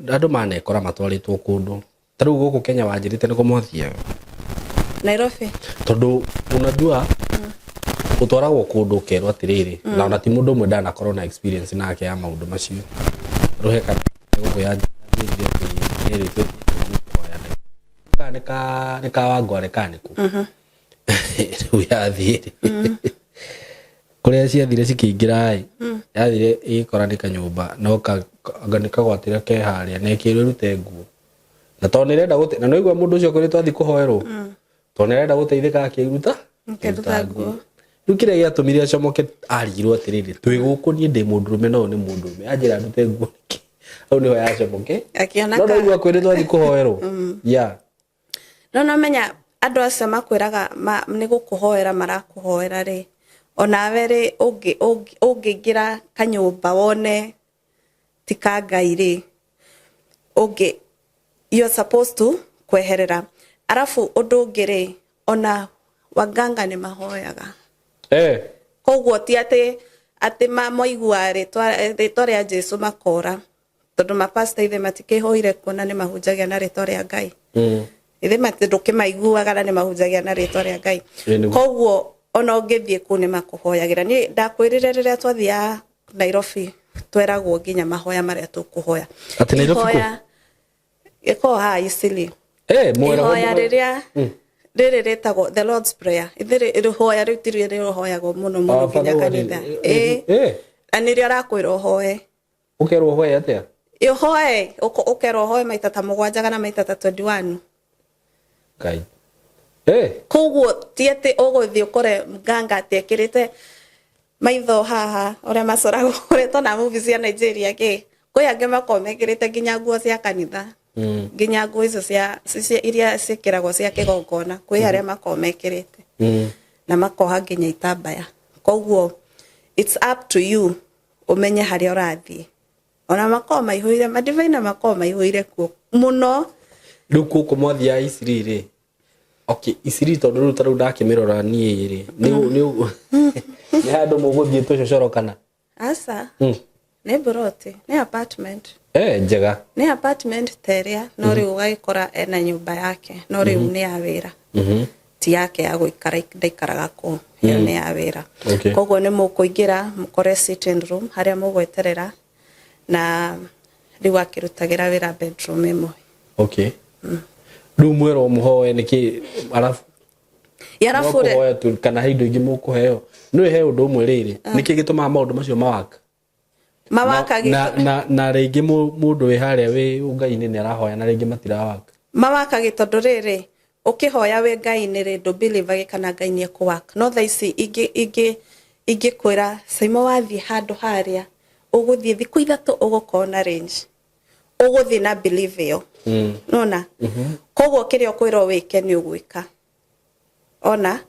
andũ manekora matwarĩtwo kũndũ ta rĩu gũkũ Kenya, wanjĩrĩte nĩkũ mwathiaga? Nairobi. Tondũ unajua ũtwaragwo kũndũ ũkerwo atĩrĩrĩ, na ona ti mũndũ ũmwe ndanakorwo na experience nake ya maũndũ macio. Rĩu he kana gũkũ yanjĩrire atĩ erĩtwo kũhoya kana Nĩ ka Wangware kana nĩ kũ. Rĩu yathiĩ rĩ, kũrĩa ciathire cikĩingĩra ĩ, yathire ĩgĩkora nĩ kanyũmba no anga nĩ kagwatĩra ke harĩa na ĩkĩrwo ĩrute nguo, na tondũ nĩ ĩrenda gũte na nĩwaigua mũndũ ũcio akwĩrĩtwo athiĩ kũhoerwo, tondũ nĩ arenda gũteithĩka, akĩruta Akĩruta nguo. Rĩu kĩrĩa gĩatũmire acomoke, arigirwo atĩrĩrĩ, twĩ gũkũ, niĩ ndĩ mũndũrũme no ũyũ nĩ mũndũrũme, anjĩra ndute nguo nĩkĩ? Hau nĩho yacomoke. Akĩona no naigua kwĩrĩtwo athiĩ kũhoerwo ya. No nomenya andũ acio makwĩraga nĩ gũkũhoera marakũhoera rĩ, onawe rĩ, ũngĩingĩra kanyũmba wone ti ka Ngai rĩ, ũngĩ you're supposed to kweherera. Arabu ũndũ ũngĩ rĩ, ona waganga nĩ mahoyaga. Koguo ti atĩ maiguaga rĩtwa rĩa Jesu makora, tondũ mapasta ithe matikĩhoire kuona nĩ mahunjagia na rĩtwa rĩa Ngai. Ithe ndũkĩmaiguaga na nĩ mahunjagia na rĩtwa rĩa Ngai. Ĩĩ, nĩguo. Koguo ona ũngĩthiĩ kũu nĩ makũhoyagĩra. Niĩ ndakwĩrire rĩrĩa twathiaga Nairobi tweragwo nginya mahoya marĩa tũkũhoya. Atĩ Nairobi kũ? Ihoya ĩkoragwo haha Eastleigh. Mwera Ihoya rĩrĩa rĩrĩ rĩtagwo the Lord's Prayer. Ithe rĩhoya rĩu ti rĩrĩa rĩhoyagwo mũno mũno nginya kanitha. Ĩĩ. Na nĩrĩo arakwĩra ũhoe. Ũkerwo ũhoe atĩa? Ũhoe, ũkerwo ũhoe maita ta 7 kana maita ta 21. Ngai. Koguo ti atĩ ũgũthiĩ ũkore nganga atĩ ekĩrĩte maitho haha ũrĩa macoragwo, ũrĩa tona movie cia Nigeria kĩ. Kwĩ angĩ makoragwo mekĩrĩte nginya nguo cia kanitha, nginya nguo icio cia iria ciĩkĩragwo cia kĩgongona, kwĩ arĩa makoragwo mekĩrĩte na makoha nginya itambaya. Koguo it's up to you ũmenye harĩa ũrathiĩ. Ona makoragwo maihũire madivaina, makoragwo maihũire kuo mũno. Rĩu gũkũ mwathiaga Eastleigh rĩ, okay, Eastleigh, tondũ rĩu ta rĩu ndakĩmĩrora niĩ rĩ, nĩ handũ mũgũthiĩ tũcocoro kana? Aca. Nĩ mburoti, nĩ apartment. Njega. Nĩ apartment ta ĩrĩa, no rĩu ũgagĩkora ena nyũmba yake, no rĩu nĩ ya wĩra, ti yake ya gũikara, ndaikaraga kũu, ĩyo nĩ ya wĩra. Koguo nĩ mũkũingĩra mũkore sitting room harĩa mũgweterera, na rĩu akĩrutagĩra wĩra bedroom ĩmwe. Okay, rĩu mwerwo mũhoe nĩkĩ arabu? Arabu no kũhoya tu kana he indo ingĩ mũkũheo? Nĩ he ũndũ ũmwe rĩrĩ, nĩkĩ gĩtũmaga maũndũ macio mawaka? Mawaka Na rĩngĩ mũndũ wĩ harĩa wĩ Ngai-inĩ nĩ arahoya na rĩngĩ matirawaka. Mawakagi tondũ rĩrĩ, ũkĩhoya wĩ Ngai-inĩ rĩ, ndũ kana Ngai nĩ ekũwaka. No thaa ici ingĩkwĩra, "Saimo, wathiĩ handũ harĩa ũgũthiĩ thikũ 3 ũgũkorwo na range," ũgũthiĩ na believe ĩyo. Nona koguo kĩrĩa ũkwĩrwo wĩke nĩ ũgwĩka ona.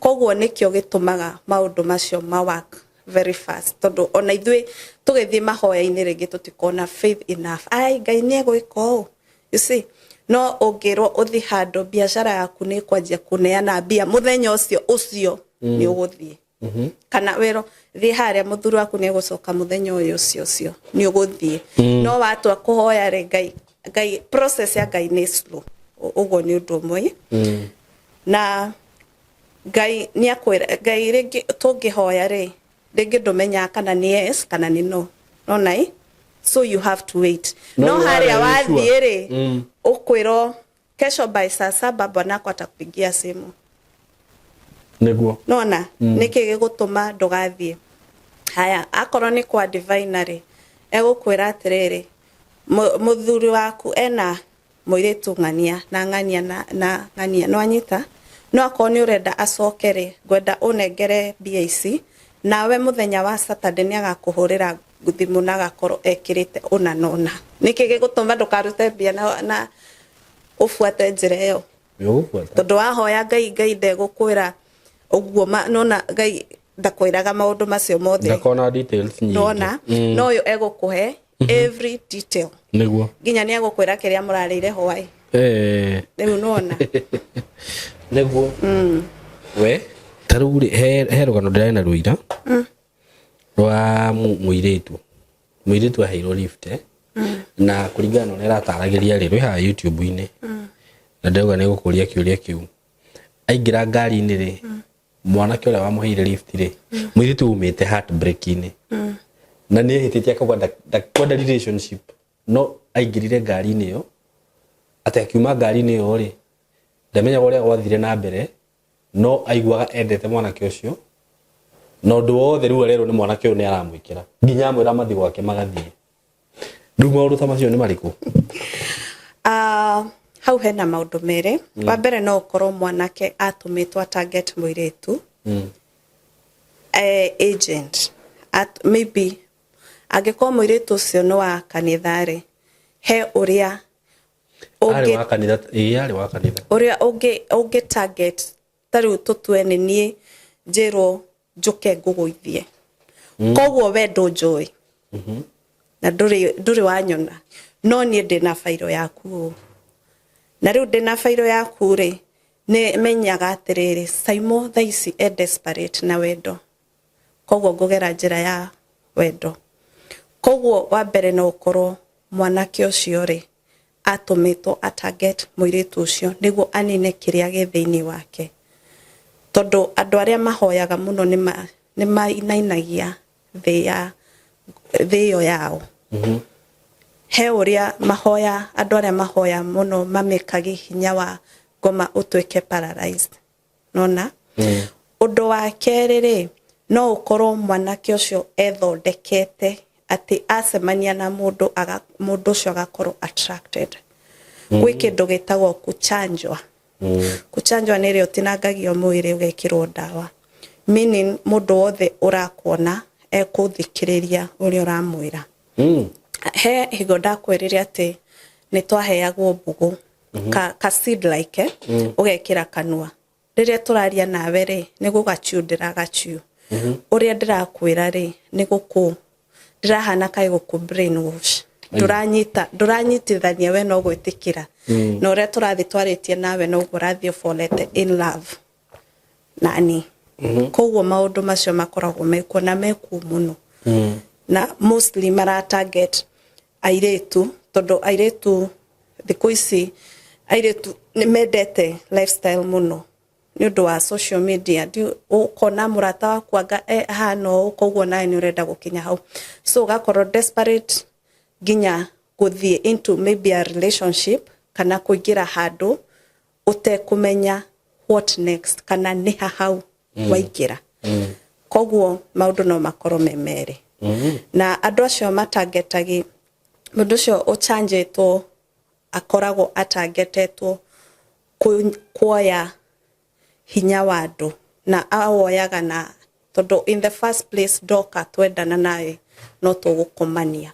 Koguo nĩkĩo gĩtũmaga maũndũ macio ma work very fast, tondũ ona ithuĩ tũgĩthiĩ mahoya-inĩ rĩngĩ tũtikorwo na faith enough, ai, Ngai nĩ egwĩka ũũ, you see. No ũngĩrwo ũthiĩ handũ biacara yaku nĩ ĩkwanjia kũneana mbia mũthenya ũcio ũcio, nĩ ũgũthiĩ. Kana wĩrwo thiĩ harĩa mũthuri waku nĩ egũcoka mũthenya ũyũ ũcio ũcio, nĩ ũgũthiĩ. No watua kũhoya rĩ, Ngai process ya Ngai nĩ slow. Ũguo nĩ ũndũ ũmwe. Na Ngai nĩ akwĩra, Ngai rĩngĩ tũngĩhoya rĩ, rĩngĩ ndũmenyaga kana nĩ yes kana nĩ no, nona ĩ, so you have to wait. No no rĩu harĩa harĩa wĩ sure. wathiĩ rĩ, ũkwĩrwo kesho by saa 7 bwanako atakupigia simu. Nona nĩkĩ gĩgũtũma ndũgathiĩ? Haya, akorwo nĩ kwa diviner rĩ, egũkwĩra atĩrĩrĩ, mũthuri waku ena mũirĩtu ng'ania na ng'ania na ng'ania, no anyita, no akorwo nĩ ũrenda acoke rĩ, ngwenda ũnengere mbia ici, nawe mũthenya wa Saturday nĩ agakũhũrĩra thimũ na agakorwo ekĩrĩte ũna na ũna. Nĩkĩ gĩgũtũma ndũkarute mbia na ũbuate njĩra ĩyo? Nĩ ũgũbuata. Tondũ wahoya Ngai, Ngai ndegũkwĩra ũguo nona Ngai ndakwĩraga maũndũ macio mothe. Ndakona details nyingĩ. Nona no ũyũ egũkũhe every detail. Nginya nĩ egũkwĩra kĩrĩa mũrarĩire hwaĩ. Rĩu nona. Nĩguo we ta rĩu rĩ, he rũgano ndĩrarĩ naruo ira rwa mũirĩtu aheirwo lift, na kũringana na ũrĩa ĩrataragĩria rĩ, rwĩ haha YouTube-inĩ, na ndĩrauga nĩ gũkũria kĩũria kĩu. Aingĩra ngari-inĩ rĩ, mwanake ũrĩa wamũheire lift rĩ, mũirĩtu umĩte heartbreak-inĩ na nĩ ehĩtĩtie akauga ndakwenda relationship, no aingĩrire ngari-inĩ ĩyo, atĩ akiuma ngari-inĩ ĩyo rĩ. Ndamenyaga ũrĩa gwathire na mbere, no aiguaga endete mwanake ũcio, na ũndũ wothe rĩu arerwo nĩ mwanake ũyũ nĩ aramwĩkĩra, nginya amwĩra mathiĩ gwake magathiĩ. Rĩu maũndũ ta macio nĩ marĩkũ? Hau hena maũndũ merĩ. Wa mbere, no ũkorwo mwanake atũmĩtwo target mũirĩtu, agent. Maybe angĩkorwo mũirĩtu ũcio nĩ wa kanitha rĩ, he ũrĩa Arĩ ũngĩ wa kanitha, ĩĩ, arĩ wa kanitha. Ũrĩa ũngĩ target. Ta rĩu tũtue nĩ niĩ njĩrwo njũke ngũgũithie, koguo we ndũnjũĩ na ndũrĩ wanyona, no niĩ ndĩna bairo yaku ũũ, na rĩu ndĩna bairo yaku rĩ, nĩ menyaga atĩrĩrĩ, Saimo thaa ici e desperate na wendo, koguo ngũgera njĩra ya wendo. Koguo wa mbere, no ũkorwo mwanake ũcio rĩ atũmĩtwo atarget mũirĩtu ũcio nĩguo anine kĩrĩa gĩ thĩinĩ wake, tondũ andũ arĩa mahoyaga mũno nĩ mainainagia thĩ ya thĩ ĩyo yao. He ũrĩa mahoya, andũ arĩa mahoya mũno mamĩkagi hinya wa ngoma ũtuĩke paralyzed nona. Ũndũ wa kerĩ rĩ, no ũkorwo mwanake ũcio ethondekete atĩ acemania na mũndũ, mũndũ ũcio agakorwo attracted. Gwĩ kĩndũ gĩtagwo kuchanjwa. Kuchanjwa nĩ ĩrĩa ũtinangagio mwĩrĩ ũgekĩrwo ndawa, meaning mũndũ wothe ũrakuona ekũthikĩrĩria ũrĩa ũramwĩra. He hingo ndakwĩrire atĩ nĩ twaheagwo mbũgũ ka seed like, ũgekĩra kanua. Rĩrĩa tũraria nawe rĩ, nĩ gũgachiu ndĩragachiu. Ũrĩa ndĩrakwĩra rĩ, nĩ gũkũ ndĩrahana kaĩ gũkũ brainwash. Ndũranyita, ndũranyitithania, we no gwĩtĩkĩra, na ũrĩa tũrathiĩ twarĩtie nawe noguo ũrathiĩ ũfolete in love nani. Koguo maũndũ macio makoragwo mekuo na mekuo mũno, na mostly mara target airĩtu, tondũ airĩtu thikũ ici, airĩtu nĩ mendete lifestyle mũno nĩ ũndũ wa social media. Ũkona mũrata waku anga ahana ũũ, koguo nawe nĩ ũrenda gũkinya hau, so ũgakorwo desperate nginya gũthiĩ into maybe a relationship kana kũingĩra handũ ũtekũmenya what next, kana nĩ ha hau waingĩra. Koguo maũndũ no makorwo me merĩ, na andũ acio matangetagi mũndũ ũcio ũchanjĩtwo akoragwo atangetetwo kuoya hinya wa andũ, na awoyaga na tondũ in the first place ndoka twendana nawe no tũgũkomania,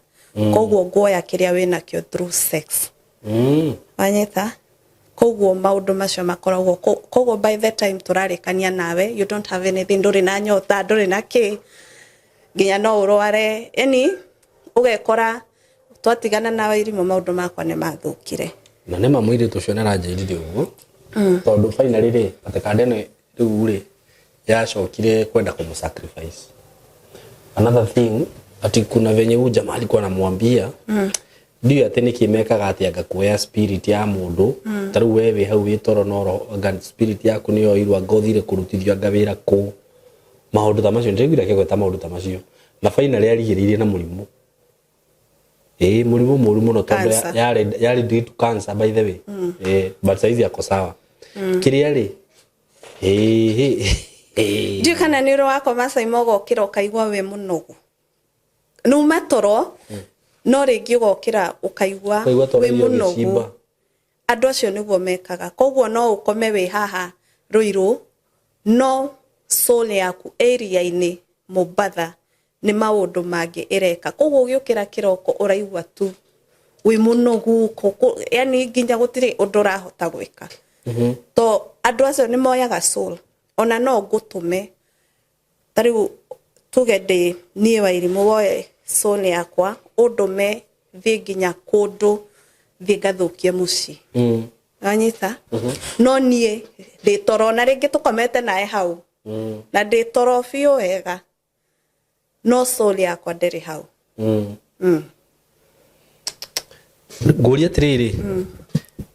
koguo nguoya kĩrĩa wĩnakĩo through sex. Wanyita? Koguo maũndũ macio makoragwo koguo by the time tũrarĩkania nawe, you don't have anything, ndũrĩ na nyota, ndũrĩ na kĩ, nginya no ũrware, yani ũgekora twatigana nawe irimũ, maũndũ makwa nĩ mathũkire. Na nĩ ma mũirĩtu ũcio nĩ aranjĩrire ũguo, tondũ finally rĩ, atĩ kanda ĩno rĩu rĩ yacokire kwenda kũmũ sacrifice. Another thing, ati kuna venye huyu jamaa alikuwa anamwambia, ndiũĩ atĩ nĩkĩ mekaga, atĩ anga kuoya spirit ya mũndũ. Ta rĩu we wĩ hau wĩ toro, no roho anga spirit yaku nĩ yoirwo, anga ũthire kũrutithio anga wĩra kũ, maũndũ ta macio. Ndĩraiguire akĩgweta maũndũ ta macio, na finally arigĩrĩirie na mũrimũ, ĩĩ, mũrimũ mũru mũno, tondũ Cancer. Yarĩ due to cancer, by the way. But saizi ako sawa. Kĩrĩa rĩ, ĩĩ, ĩĩ. Ndiũ kana nĩ ũrĩ wakoma, Saima, ũgokĩra ũkaigua wĩ mũnogu, numa toro, no rĩngĩ ũgokĩra ũkaigua Ũkaigua toro wĩ irio mũnogu. ũgĩcimba. Andũ acio nĩguo mekaga. Koguo no ũkome wĩ haha Ruiru, no soul yaku area-inĩ Mombatha nĩ maũndũ mangĩ ĩreka. Koguo ũgĩũkĩra kĩroko ũraigua tu wĩ mũnogu, yani nginya gũtirĩ ũndũ ũrahota gwĩka, to andũ acio nĩ moyaga soul. Ona no ngũtũme, ta rĩu tuge ndĩ niĩ Wairimũ, woe soul yakwa ũndũme thiĩ nginya kũndũ, thiĩ ngathũkie mũciĩ. Wanyita? No niĩ ndĩ toro, na rĩngĩ tũkomete nawe hau, na ndĩ toro biũ wega, no soul yakwa ndĩrĩ hau. Ngũria atĩrĩrĩ,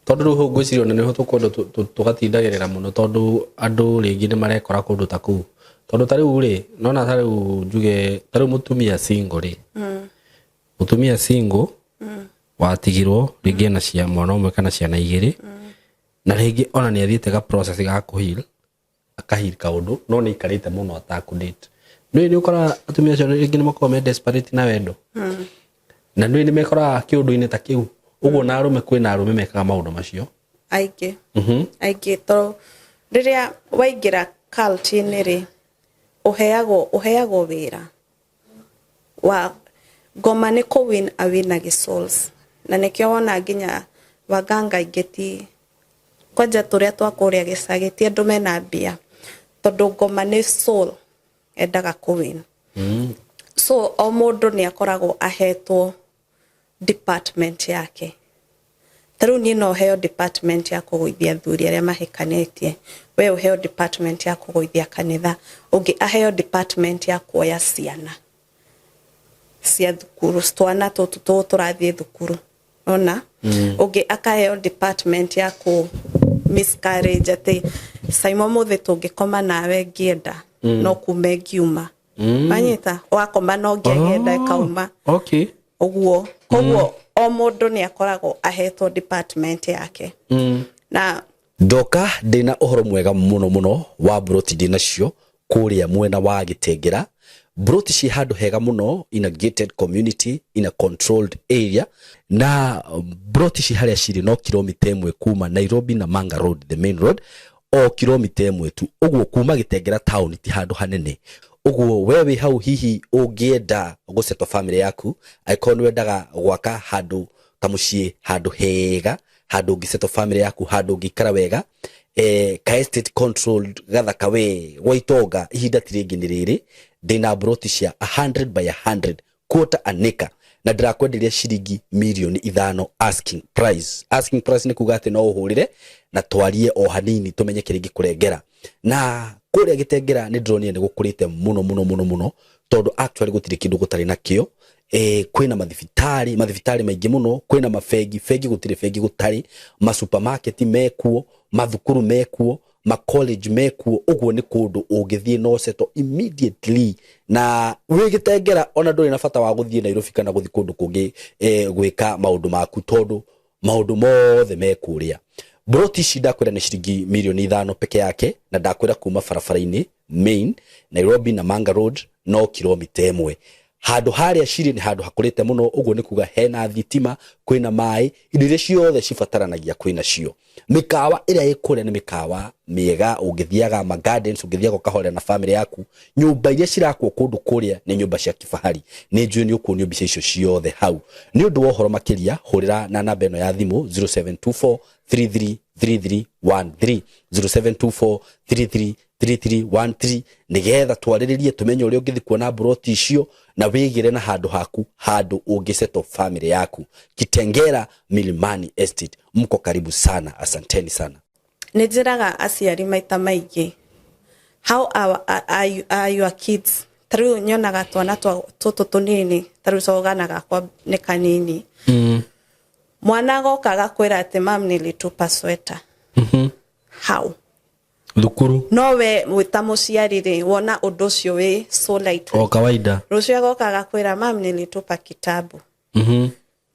tondũ rĩu hau ngwĩciria ona nĩho tũkwenda tũgatindagĩrĩra mũno, tondũ andũ rĩngĩ nĩ marekora kũndũ ta kũu, tondũ ta rĩu rĩ, nona ta rĩu njuge, ta rĩu mũtumia single rĩ, mũtumia single watigirwo rĩngĩ ena cia mwana ũmwe kana ciana igĩrĩ. Na rĩngĩ ona nĩ athiĩte ga process ga kũ heal, akaheal kaũndũ, no nĩ aikarĩte mũno atakũ date. Nĩ ũkoraga atumia acio rĩngĩ nĩ makoragwo me desperate na wendo, na nĩ mekoraga kĩũndũ-inĩ ta kĩu ũguo. Na arũme, kwĩna arũme mekaga maũndũ macio. Aingĩ, aingĩ, tondũ rĩrĩa waingĩra cult-inĩ rĩ, ũheagwo wĩra wa ngoma nĩ kũ win awinagi souls, na nĩkĩo wona nginya waganga aingĩ ti kwanja tũrĩa twa kũrĩa gĩcagi, ti andũ mena mbia, tondũ ngoma nĩ soul endaga kũ win. So o mũndũ nĩ akoragwo ahetwo department yake. Ta rĩu niĩ no heo department ya kũgũithia athuri arĩa mahikanĩtie, we ũheo department ya kũgũithia kanitha, ũngĩ aheo department ya kuoya ciana cia thukuru, twana tũtũ tũũ tũrathiĩ thukuru ona ũngĩ akaheo department ya kũ miscarriage, atĩ Saimo, mũthĩ tũngĩkoma nawe ngĩenda no kume ngiuma. Wanyita wakoma no ngĩagĩenda ĩkauma. Ũguo koguo o mũndũ nĩ akoragwo ahetwo department yake na Ndoka ndĩna ũhoro mwega mũno mũno wa mburoti ndĩnacio kũrĩa mwena wa Gĩtengera. Mburoti ciĩ handũ hega mũno, in a gated community, in a controlled area, na mburoti ci harĩa cirĩ no kilomita 1 kuma Nairobi na Manga Road, the main road, o kilomita 1 tu ũguo kuma Gĩtengera town, ti handũ hanene ũguo. We wĩ hau hihi ũngĩenda gũsettle family yaku, angĩkorwo nĩ wendaga gwaka handũ kamũciĩ, handũ hega, handũ ũngĩsettle family yaku, handũ ũngĩikara wega, ka estate controlled gathaka we gwa itonga, ihinda ti rĩngĩ nĩ rĩrĩ. Ndĩna mburoti cia 100 by 100 quarter an acre, na ndĩrakwenderia ciringi mirioni 5 asking price. Asking price nĩ kuga atĩ no ũhũrĩre na twarie o hanini tũmenye kĩrĩa ingĩkũrengera. Na kũrĩa Gĩtengera nĩ ndĩronire nĩ gũkũrĩte mũno mũno mũno mũno, tondũ actually gũtirĩ kĩndũ gũtarĩ nakĩo. Kwĩna mathibitarĩ, mathibitarĩ maingĩ mũno, kwĩna mabengi, bengi gũtirĩ bengi gũtarĩ, masupermarket mekuo, mathukuru mekuo, macollege mekuo. Ũguo nĩ kũndũ ũngĩthiĩ no settle immediately na wĩ Gĩtengera, ona ndũrĩ na bata wa gũthiĩ Nairobi kana gũthiĩ kũndũ kũngĩ gwĩka maũndũ maku, tondũ maũndũ mothe me kũrĩa. Mburoti ici ndakwĩra nĩ ciringi mirioni 5 peke yake, na ndakwĩra kuma barabara-inĩ main Nairobi na Manga Road no kilomita 1. Handũ harĩa cirĩ nĩ handũ hakũrĩte mũno, ũguo nĩ kuga hena thitima, kwĩna maĩ, indo iria ciothe cibataranagia kwĩna cio. Mĩkawa ĩrĩa ĩ kũrĩa nĩ mĩkawa mĩega, ũngĩthiaga ma gardens, ũngĩthiaga ũkahorera na family yaku. Nyũmba iria cirakwo kũndũ kũrĩa nĩ nyũmba cia kifahari. Nĩ njũĩ nĩ ũkuonio mbica icio ciothe hau. Nĩ ũndũ wa ũhoro makĩria, hũrĩra na namba ĩno ya thimũ 0724 333313, 0724 333313, nĩgetha twarĩrĩrie tũmenye ũrĩa ũngĩthiĩ kuona mburoti icio na wĩgĩre na handũ haku, handũ ũngĩsettle family yaku. Kitengera Milimani Estate, mko karibu sana, asanteni sana. Nĩ njĩraga aciari maita maingĩ, how are your kids? Ta rĩu nyonaga twana tũtũ tũnini, ta rĩu cogana gakwa nĩ kanini. Mwana agoka agakwĩra atĩ, "Mam, nilitupa sweta." How? Thukuru. No we wĩ ta mũciari rĩ, wona ũndũ ũcio wĩ so light. O kawaida. Rũciũ agoka agakwĩra, "Mam, nilitupa kitabu."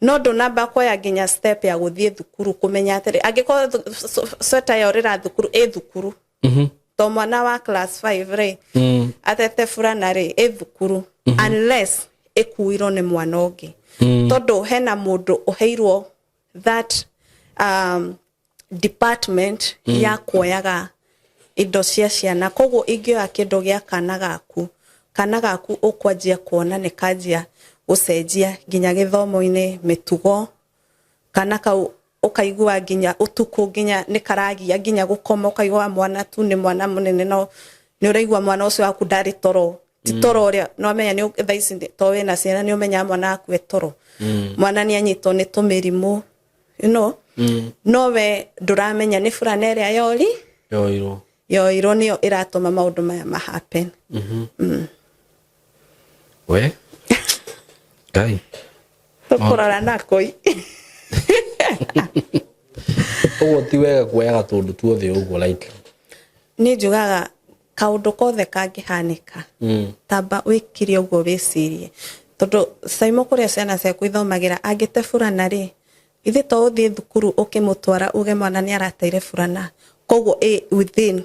No ndũnamba kuoya nginya step ya gũthiĩ thukuru kũmenya atĩrĩ, angĩkorwo sweta yorĩra thukuru, ĩ thukuru, to mwana wa class 5 rĩ, atete burana rĩ, ĩ thukuru, unless ĩkuirwo nĩ mwana ũngĩ, tondũ hena mũndũ ũheirwo that department ya kuoyaga indo cia ciana. Koguo ingĩoya kĩndũ gĩa kana gaku, kana gaku ũkwanjia kuona nĩ kanjia gũcenjia nginya gĩthomo-inĩ, mĩtugo. Kana kau ũkaigua nginya ũtukũ nginya nĩ karagia nginya gũkoma, ũkaigua mwana tu nĩ mwana mũnene, no nĩ ũraigua mwana ũcio waku ndarĩ toro, ti toro ũrĩa no amenya nĩ thaa ici to wĩna ciana nĩ ũmenyaga mwana waku e toro. Mwana nĩ anyitwo nĩ tũmĩrimũ, no we ndũramenya nĩ burana ĩrĩa yori Yoirwo. Yoirwo nĩyo ĩratũma maũndũ maya ma happen. We Ngai. Tũkũrora nakũi. Ũguo ti wega kuoyaga tũndũ tuothe ũguo lightly. Niĩ njugaga kaũndũ kothe kangĩhanĩka, tamba wĩkire ũguo wĩcirie, tondũ Saimo, kũrĩa ciana ciaku ithomagĩra, angĩte burana rĩ, Ithe to uthie thukuru ukimutwara uge mwana ni arateire burana, koguo ĩ within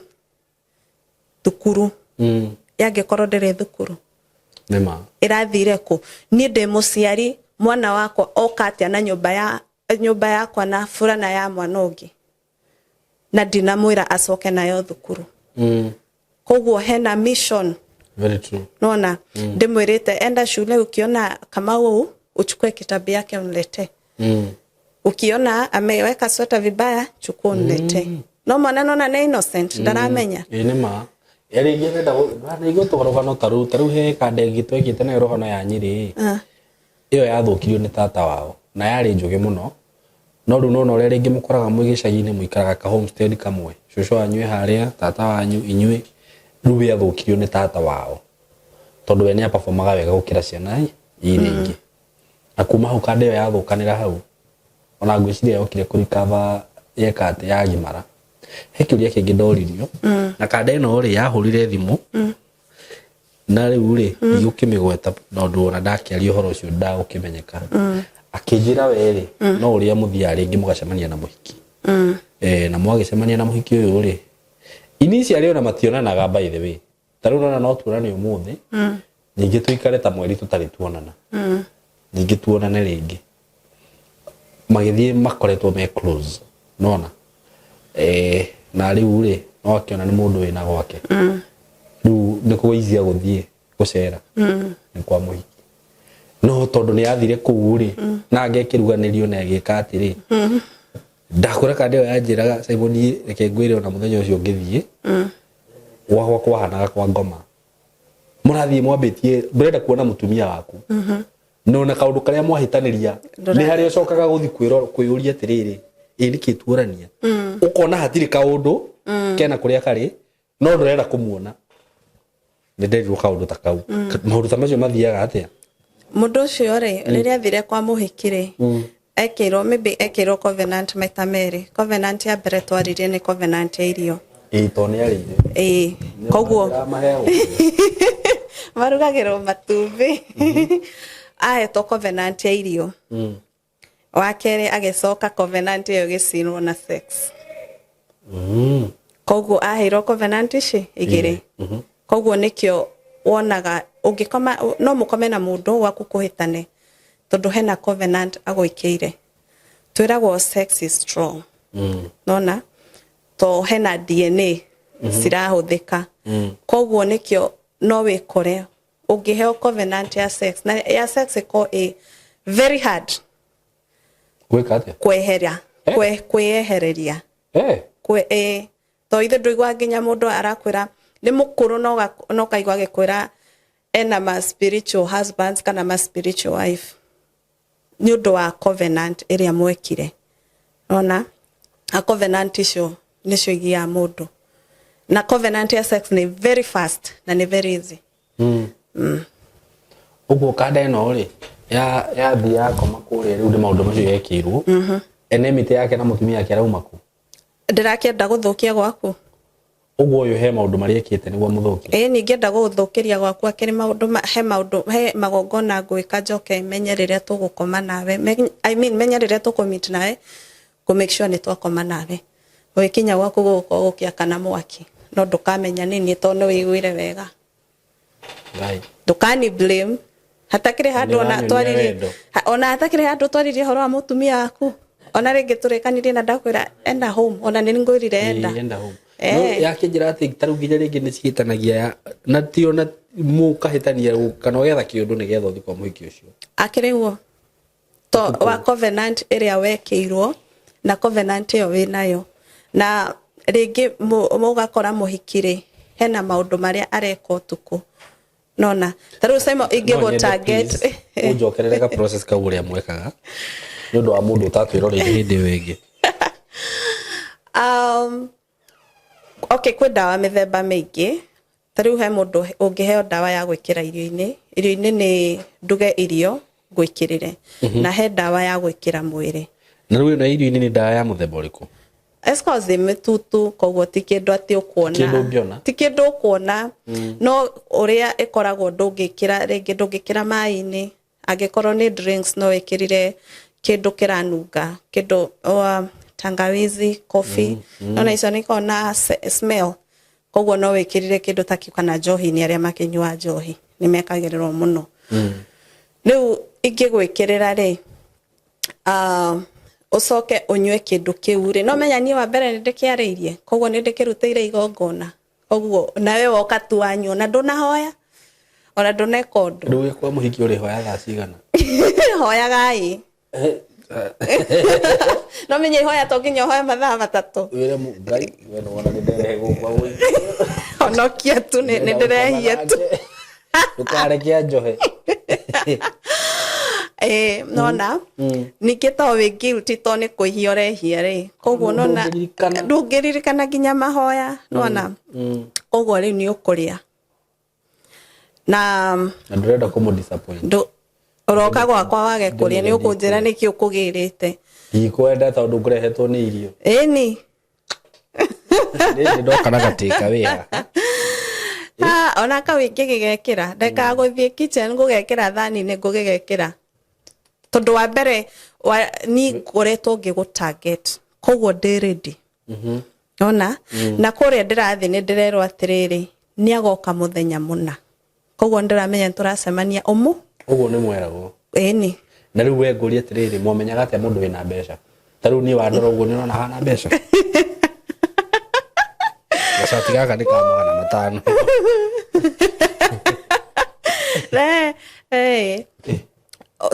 thukuru. Yangĩkorwo ndĩrĩ thukuru, Nĩma. Ĩrathire kũ? Niĩ ndĩ mũciari, mwana wakwa oka atĩa na nyũmba ya nyũmba yakwa na burana ya mwana ũngĩ na ndinamwĩra acoke nayo thukuru? Koguo hena mission. Very true. Nona ndimwirite, enda shule, ukiona Kamau uchukue kitabu yake unilete. Ukiona ameweka sweta vibaya, chukua unilete. No mwana nona nĩ innocent, ndaramenya. Ĩ nĩma, rĩngĩ arenda naigua tũrũgano ta rũu. Ta rĩu he kanda ĩngĩ twekĩte nayo rũgano ya Nyĩrĩ. Ĩyo yathũkirio nĩ tata wao na yarĩ njũgĩ mũno, no rĩu nona ũrĩa rĩngĩ mũkoraga mwĩ gĩcagi-inĩ, mũikaraga ka homestead kamwe, cũcũ wanyu e harĩa, tata wanyu, inyuĩ. Rĩu yathũkirio nĩ tata wao tondũ we nĩ aperformaga wega gũkĩra ciana iria ingĩ, na kuma hau kanda ĩyo yathũkanĩra hau. Ona ngwĩciria yokire kũrikava yeka atĩ yagimara. He kĩũria kĩngĩ ndoririo na kanda ĩno rĩ, yahũrire thimũ na rĩu rĩ ndigũkĩmĩgweta tondũ ona ndakĩaria ũhoro ũcio ndagũkĩmenyeka. Akĩnjĩra we rĩ, no ũrĩa mũthiaga rĩngĩ mũgacemania na mũhiki, na mwagĩcemania na mũhiki ũyũ rĩ, initially ona mationanaga. By the way, ta rĩu nona no tuonane ũmũthĩ, ningĩ tũikare ta mweri tũtarĩ tuonana, ningĩ tuonane rĩngĩ. Magĩthiĩ makoretwo me close nona, na rĩu rĩ no akĩona nĩ mũndũ wĩna gwake. Rĩu nĩ kũgeithia gũthiĩ gũcera nĩ kwa mũhiki, no tondũ nĩ athire kũu rĩ na angekĩruganĩrio na agĩka atĩrĩ, ndakwĩra kanda ĩyo yanjĩraga, Simon, reke ngwĩre, ona mũthenya ũcio ngĩthiĩ gwakwa kwahanaga kwa ngoma. Mũrathiĩ mwambĩtie, ndũrenda kuona mũtumia waku, no na kaũndũ karĩa mwahĩtanĩria nĩ harĩa ũcokaga gũthiĩ kwĩyũria atĩrĩrĩ, ĩ nĩkĩ tuorania? Ũkona hatirĩ kaũndũ kena kũrĩa karĩ, no ndũrenda kũmuona. Nĩ nderirwo kaũndũ ta kau. Maũndũ ta macio mathiaga atĩa? Mũndũ ũcio rĩ, rĩrĩa athire kwa mũhiki rĩ, ekĩirwo, maybe ekĩirwo covenant maita merĩ. Covenant ya mbere twaririe nĩ covenant ya irio. Ĩ to nĩ arĩire. Ĩĩ, koguo Maheagwo. Marugagĩrwo matumbĩ. Ahetwo covenant ya irio. Wa kerĩ agĩcoka covenant ĩyo ĩgĩcinwo na sex. Koguo aheirwo covenant ici igĩrĩ. Koguo nĩkĩo wonaga ũngĩkoma, no mũkome na mũndũ gwaku kũhĩtane, tondũ hena covenant agwĩkĩire. Twĩragwo sex is strong. Nona to hena DNA cirahũthĩka. Koguo nĩkĩo no wĩkore ũngĩheo covenant ya sex, na ya sex ĩkorwo ĩ very hard Gwĩka atĩa? Kweheria. Eh? Kwĩyehereria. Kwe to ithe ndũigua nginya mũndũ arakwĩra nĩ mũkũrũ, no kaigua agĩkwĩra ena ma spiritual husbands kana ma spiritual wife nĩ ũndũ wa covenant ĩrĩa mwekire. Ona a covenant icio nĩcio igiaga mũndũ, na covenant ya sex nĩ very fast na nĩ very easy. Ũguo kanda ĩno rĩ, ya yathiĩ yakoma kũrĩa, rĩu nĩ maũndũ macio yekĩirwo, enemy yake na mũtumia wake arauma kũ? Ndĩrakĩenda gũthũkia gwaku. Ũguo ũyũ he maũndũ marĩa ekĩte nĩguo mũthũkie? Ĩĩ, ningĩenda gũgũthũkĩria gwaku akĩrĩ maũndũ he maũndũ, he magongona ngwĩka njoke menye rĩrĩa tũgũkoma nawe. I mean, menye rĩrĩa tũkũmeet nawe, kũ make sure nĩ twakoma nawe. Ũgĩkinya gwaku gũgũkorwo gũkĩakana mwaki, no ndũkamenya nĩ niĩ tondũ nĩ wĩiguire wega. Ngai. Ndũkani blame hatakĩrĩ handũ ona Nĩũranyonia twaririe. wendo. Ona hatakĩrĩ handũ twaririe ũhoro wa mũtumia waku. Ona rĩngĩ tũrĩkanirie na ndakwĩra enda home, ona nĩ ngwĩrire enda. Ĩĩ, enda home. Eh. No yakĩnjĩra atĩ tarĩu nginya rĩngĩ nĩ cihĩtanagia na ti ona mũkahĩtania kana ũgetha kĩũndũ nĩgetha ũthiĩ kwa mũhiki ũcio. Akĩrĩ guo to wa covenant ĩrĩa wekĩirwo na covenant ĩyo wĩnayo, na rĩngĩ mũgakora mũhiki rĩ, hena maũndũ marĩa areka ũtukũ. Nona ta rĩu Simon No nyende ingĩgũ target. Please, ũnjokerere ka process kau ũrĩa mwekaga nĩ ũndũ wa mũndũ ũtatwĩroreire hĩndĩ ĩyo ĩngĩ. Okay, kwĩ ndawa mĩthemba mĩingĩ. Ta rĩu he mũndũ ũngĩheo ndawa ya gwĩkĩra irio-inĩ. Irio-inĩ nĩ nduge irio ngwĩkĩrĩre, na he ndawa ya gwĩkĩra mwĩrĩ. Na rĩu ĩno ya irio-inĩ nĩ ndawa ya mũthemba ũrĩkũ? Escorts ĩ mĩtutu, koguo ti kĩndũ atĩ ũkuona. Kĩndũ ũngĩona. Ti kĩndũ ũkuona, no ũrĩa ĩkoragwo ndũngĩkĩra, rĩngĩ ndũngĩkĩra maĩ-inĩ. Angĩkorwo nĩ drinks, no wĩkĩrire Kindu kiranunga, kindu tangawizi, coffee, nona icio nĩ ikoragwo na smell, koguo no wĩkĩrire kĩndũ ta kĩu, kana njohi, nĩ arĩa makĩnyua njohi nĩ mekagĩrĩrwo mũno. Rĩu ingĩgwĩkĩrĩra rĩ, ũcoke ũnyue kĩndũ kĩu rĩ, no menya niĩ wa mbere nĩ ndĩkĩarĩirie, koguo nĩ ndĩkĩrutĩire igongona, koguo nawe woka tu wanyua na ndũnahoya ona ndũneka ũndũ. Rĩu wĩ kwa mũhiki ũrĩhoya thaa cigana? Hoyagai, no menye ihoya to nginya ũhoe mathaa 3. Wĩre Ngai we nĩwona nĩ nderehe gũkũ mũhiki. Honokia tu, nĩ ndĩrehia tu. Ndũkareke anjohe. Ĩĩ, nona ningĩ to wĩ guilty to nĩ kwĩhia ũrehia rĩ, koguo nona Ndũngĩririkana. Ndũngĩririkana nginya mahoya, nona koguo rĩu nĩ ũkũrĩa na Na ndũrenda kũmũ disappoint. Ũroka gwakwa wage kũrĩa, nĩ ũkũnjĩra nĩkĩ ũkũgĩrĩte. Ndikwenda tondũ ngũrehetwo nĩ irio. Ĩni. Nĩ ndoka na gatĩka wĩ haha. Ah, ona kau ingĩgĩgekĩra, ndekaga gũthiĩ kitchen ngũgekĩra thani-inĩ, ngũgĩgekĩra tondũ wa mbere ni ngoretwo ngĩgũ target, koguo ndĩ ready. Ona na kũrĩa ndĩrathiĩ nĩ ndĩrerwo atĩrĩrĩ, nĩ agoka mũthenya mũna, koguo nĩ ndĩramenya nĩ tũracemania ũmũ. Ũguo nĩ mweragwo? Ĩni. Na rĩu we ngũrie atĩrĩrĩ, mwamenyaga atĩa mũndũ wĩna mbeca? Ta rĩu niĩ wandora ũguo, nĩ ũrona hana mbeca? Gacati gaka nĩ ka 500.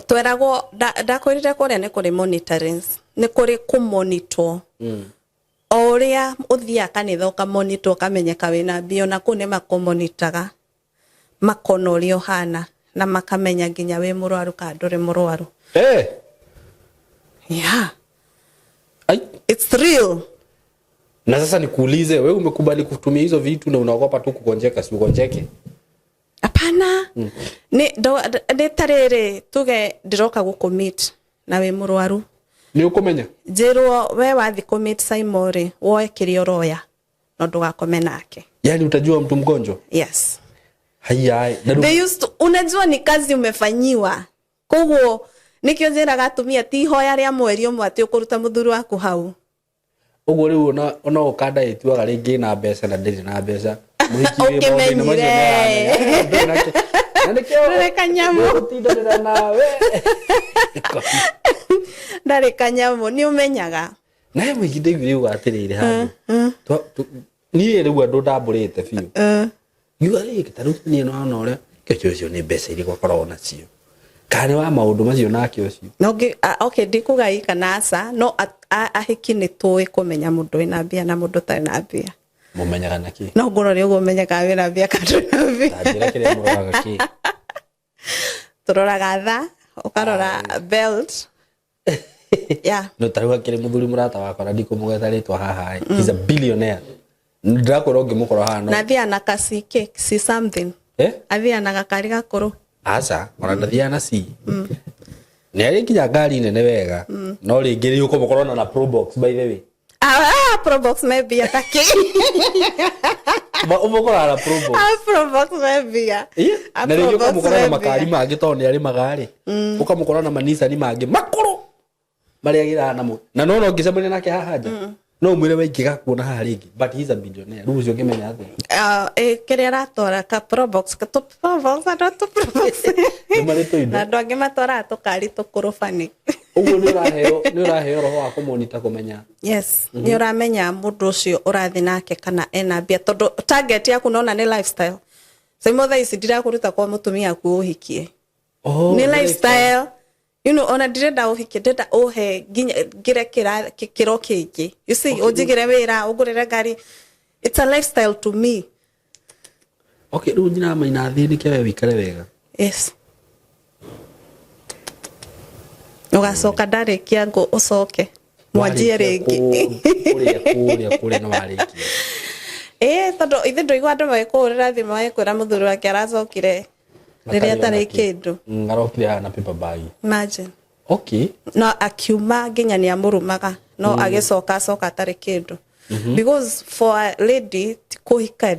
Tweragwo, ndakwĩrire kũrĩa nĩ kũrĩ monitoring, nĩ kũrĩ kũmonitor o ũrĩa ũthiaga kanitha ũkamonitor ũkamenyeka wĩna mbia, ona kũu nĩ makũmonitaga, makona ũrĩa ũhana na makamenya nginya wĩ mũrwaru kana ndũrĩ mũrwaru. Yeah. Ai. It's real. Na sasa nikuulize, wewe umekubali kutumia hizo vitu na unaogopa tu kugonjeka, si ugonjeke? Hapana, nĩ tarĩrĩ, tuge ndĩroka gũkũmeet na wĩ mũrwaru. Nĩ ũkũmenya. Njĩrwo we wathi kũmeet Simon rĩ, woe kĩrĩa ũroya no ndũgakome nake. Yani utajua mtu mgonjwa? Yes. Haya, na rĩu They used to, unajua ni kazi umefanyiwa, koguo nikio njĩraga atumia ti ihoya rĩa mweri ũmwe atĩ ũkũruta mũthuri waku hau. Ũguo rĩu ona ũkanda ĩtuaga rĩngĩ na mbeca na ndĩrĩ na mbeca, mũhiki wĩ maũndũ-inĩ macio. Ũkĩmenyire. Nĩaramenya. Ndũrĩ na na nĩkĩo Ndũrĩ kanyamũ. gũtindanĩra nawe. Ndarĩ kanyamũ, nĩ ũmenyaga. Nawe mũhiki ndaiguire uga atĩrĩrĩ handũ, niĩ rĩu andũ ndambũrĩte biũ, ngiuga rĩ, ta rĩu niĩ nona ũrĩa kĩo ũcio nĩ mbeca irĩkũ akoragwo nacio, kana nĩ wa maũndũ macio nake ũcio. No okay, ndikuga ĩ kana aca, no ahiki nĩ tũĩ kũmenya mũndũ wĩna mbia na mũndũ ũtarĩ na mbia. Mũmenyaga na kĩ? No ngũrore ũguo ũmenyekaga wĩna mbia kana ndũrĩ na mbia. Ta njĩra kĩrĩa mũroraga kĩ. Tũroraga thaa, ũkarora belt, yeah. No ta rĩu hakĩrĩ mũthuri mũrata wakwa na ndikũmũgweta rĩtwa haha ĩ. He's a billionaire, ndĩrakwĩra ũngĩmũkora haha no Na athiaga na ka CK C something. Eh? Athiaga na gakari gakũrũ. Aca, ona ndathiaga na C, nĩ arĩ nginya ngari nene wega, no rĩngĩ rĩ ũkũmũkora ona na Probox, by the way. Ah, ah, Probox me mbia takĩ. Ũmũkoraga na Probox. Ah, Probox me mbia. Ĩ? Ah, Na rĩngĩ Probox ũkamũkora na me makari mbia. mangĩ tondũ nĩ arĩ magarĩ, ũkamũkora na manicani mangĩ makũrũ marĩa agĩraga namo, na no ũngĩcemania nake haha nja no ũmwĩre we ingĩgakuona haha rĩngĩ, but he's a billionaire. Rĩu ũcio ũngĩmenya atĩa? Ah, kĩrĩa aratwara ka Probox, ka tũ Probox, andũ a tũ Probox. Nĩ marĩ tũindo. Na andũ angĩ matwaraga tũkari tũkũrũ bani. Ũguo nĩ ũraheo roho wa kũmonita kũmenya. Yes, nĩ ũramenya mũndũ ũcio ũrathiĩ nake kana ena mbia, tondũ target yaku nona nĩ lifestyle. Saimo thaa ici ndirakũruta kwa mũtumia aku ũhikie. Oh, Nĩ lifestyle, ona ndirenda ũhikie, ndĩrenda ũhe nginya ngĩre kĩro kĩngĩ, you see, ũnjigĩre wĩra, ũngũrĩre ngari. It's a lifestyle to me. Okay, rĩu nyina maina thĩnĩke we wĩikare wega. Yes, ũgacoka ndarĩkia ngũ ũcoke mwanjie Warĩkia rĩngĩ. Kũrĩa kũrĩa kũrĩa nĩ warĩkia. Ĩĩ, tondũ ithe ndũigua andũ magĩkũhũrĩra thimũ magĩkwĩra mũthuri wake aracokire rĩrĩa atarĩ kĩndũ. Arokire haha na paper bag. Imagine. No akiuma nginya nĩ amũrumaga, no agĩcoka acoka atarĩ kĩndũ, because for a lady ti kũhika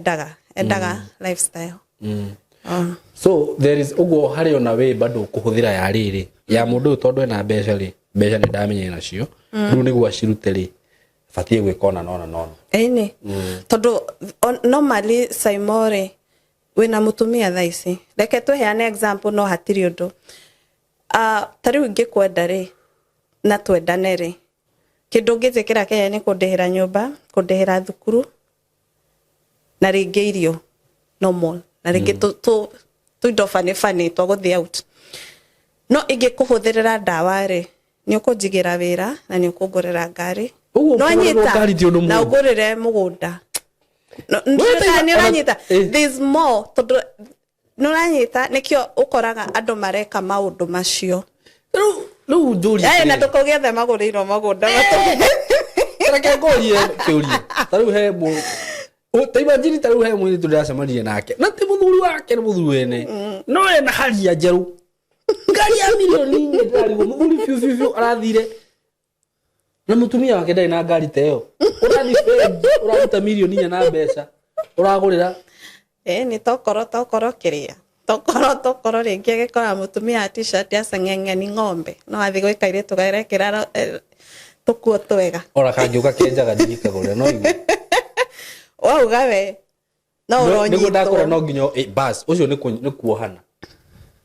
endaga lifestyle. So there is ũguo harĩ ona wĩ bado kũhũthĩra ya rĩrĩ ya mũndũ ũyũ tondũ ena mbeca rĩ. Mbeca nĩ ndamenya nacio, rĩu nĩguo acirute rĩ, batiĩ gwĩka ona nona nona. Ĩni, tondũ normally, Saimore, wĩna mũtumia thaa ici, reke tũheane example, no hatirĩ ũndũ. Ta rĩu ingĩkwenda rĩ, na twendane rĩ, kĩndũ ũngĩnjĩkĩra Kenya nĩ kũndĩhĩra nyũmba, kũndĩhĩra thukuru na rĩngĩ irio normal, na rĩngĩ tũindo bani bani twa gũthiĩ out. No ingĩkũhũthĩrĩra ndawa rĩ, nĩ ũkũnjigĩra wĩra na nĩ ũkũngũrĩra ngari. Ũguo No kũgũrĩrwo anyita ngari ti ũndũ na mũũru. ũngũrĩre mũgũnda. Wee ta Nĩ ũranyita? There's more, tondũ nĩ ũranyita, nĩkĩo ũkoraga andũ mareka maũndũ macio. Rĩu njũrie Ĩ, na atĩrĩrĩ. tũkauge othe magũrĩirwo magũnda. Reke ngũrie kĩũria. Ta rĩu he ta imagine, ta rĩu he mũirĩtu ndĩracemanirie nake, na ti mũthuri wake, nĩ mũthuri wene, no ena haria njerũ, ngari ya mirioni 4. Ndĩrarigwo mũthuri biũ biũ biũ arathire na mũtumia wake ndarĩ na ngari ta ĩyo. Ũrathiĩ bengi, ũraruta mirioni 4 na mbeca ũragũrĩra. Ĩ, nĩ tokorwo kĩrĩa tokorwo rĩngĩ agĩkora mũtumia wa T-shirt ya ceng'eng'eni ng'ombe, no athiĩ gwĩ kairĩtu garekĩra tũkuo twega. Ora kangĩũka kenjaga ndigikagũrĩra, no igu Wauga we no Nĩguo ndakũra. ũronyitwo. No nginya bas ũcio nĩ kuohana,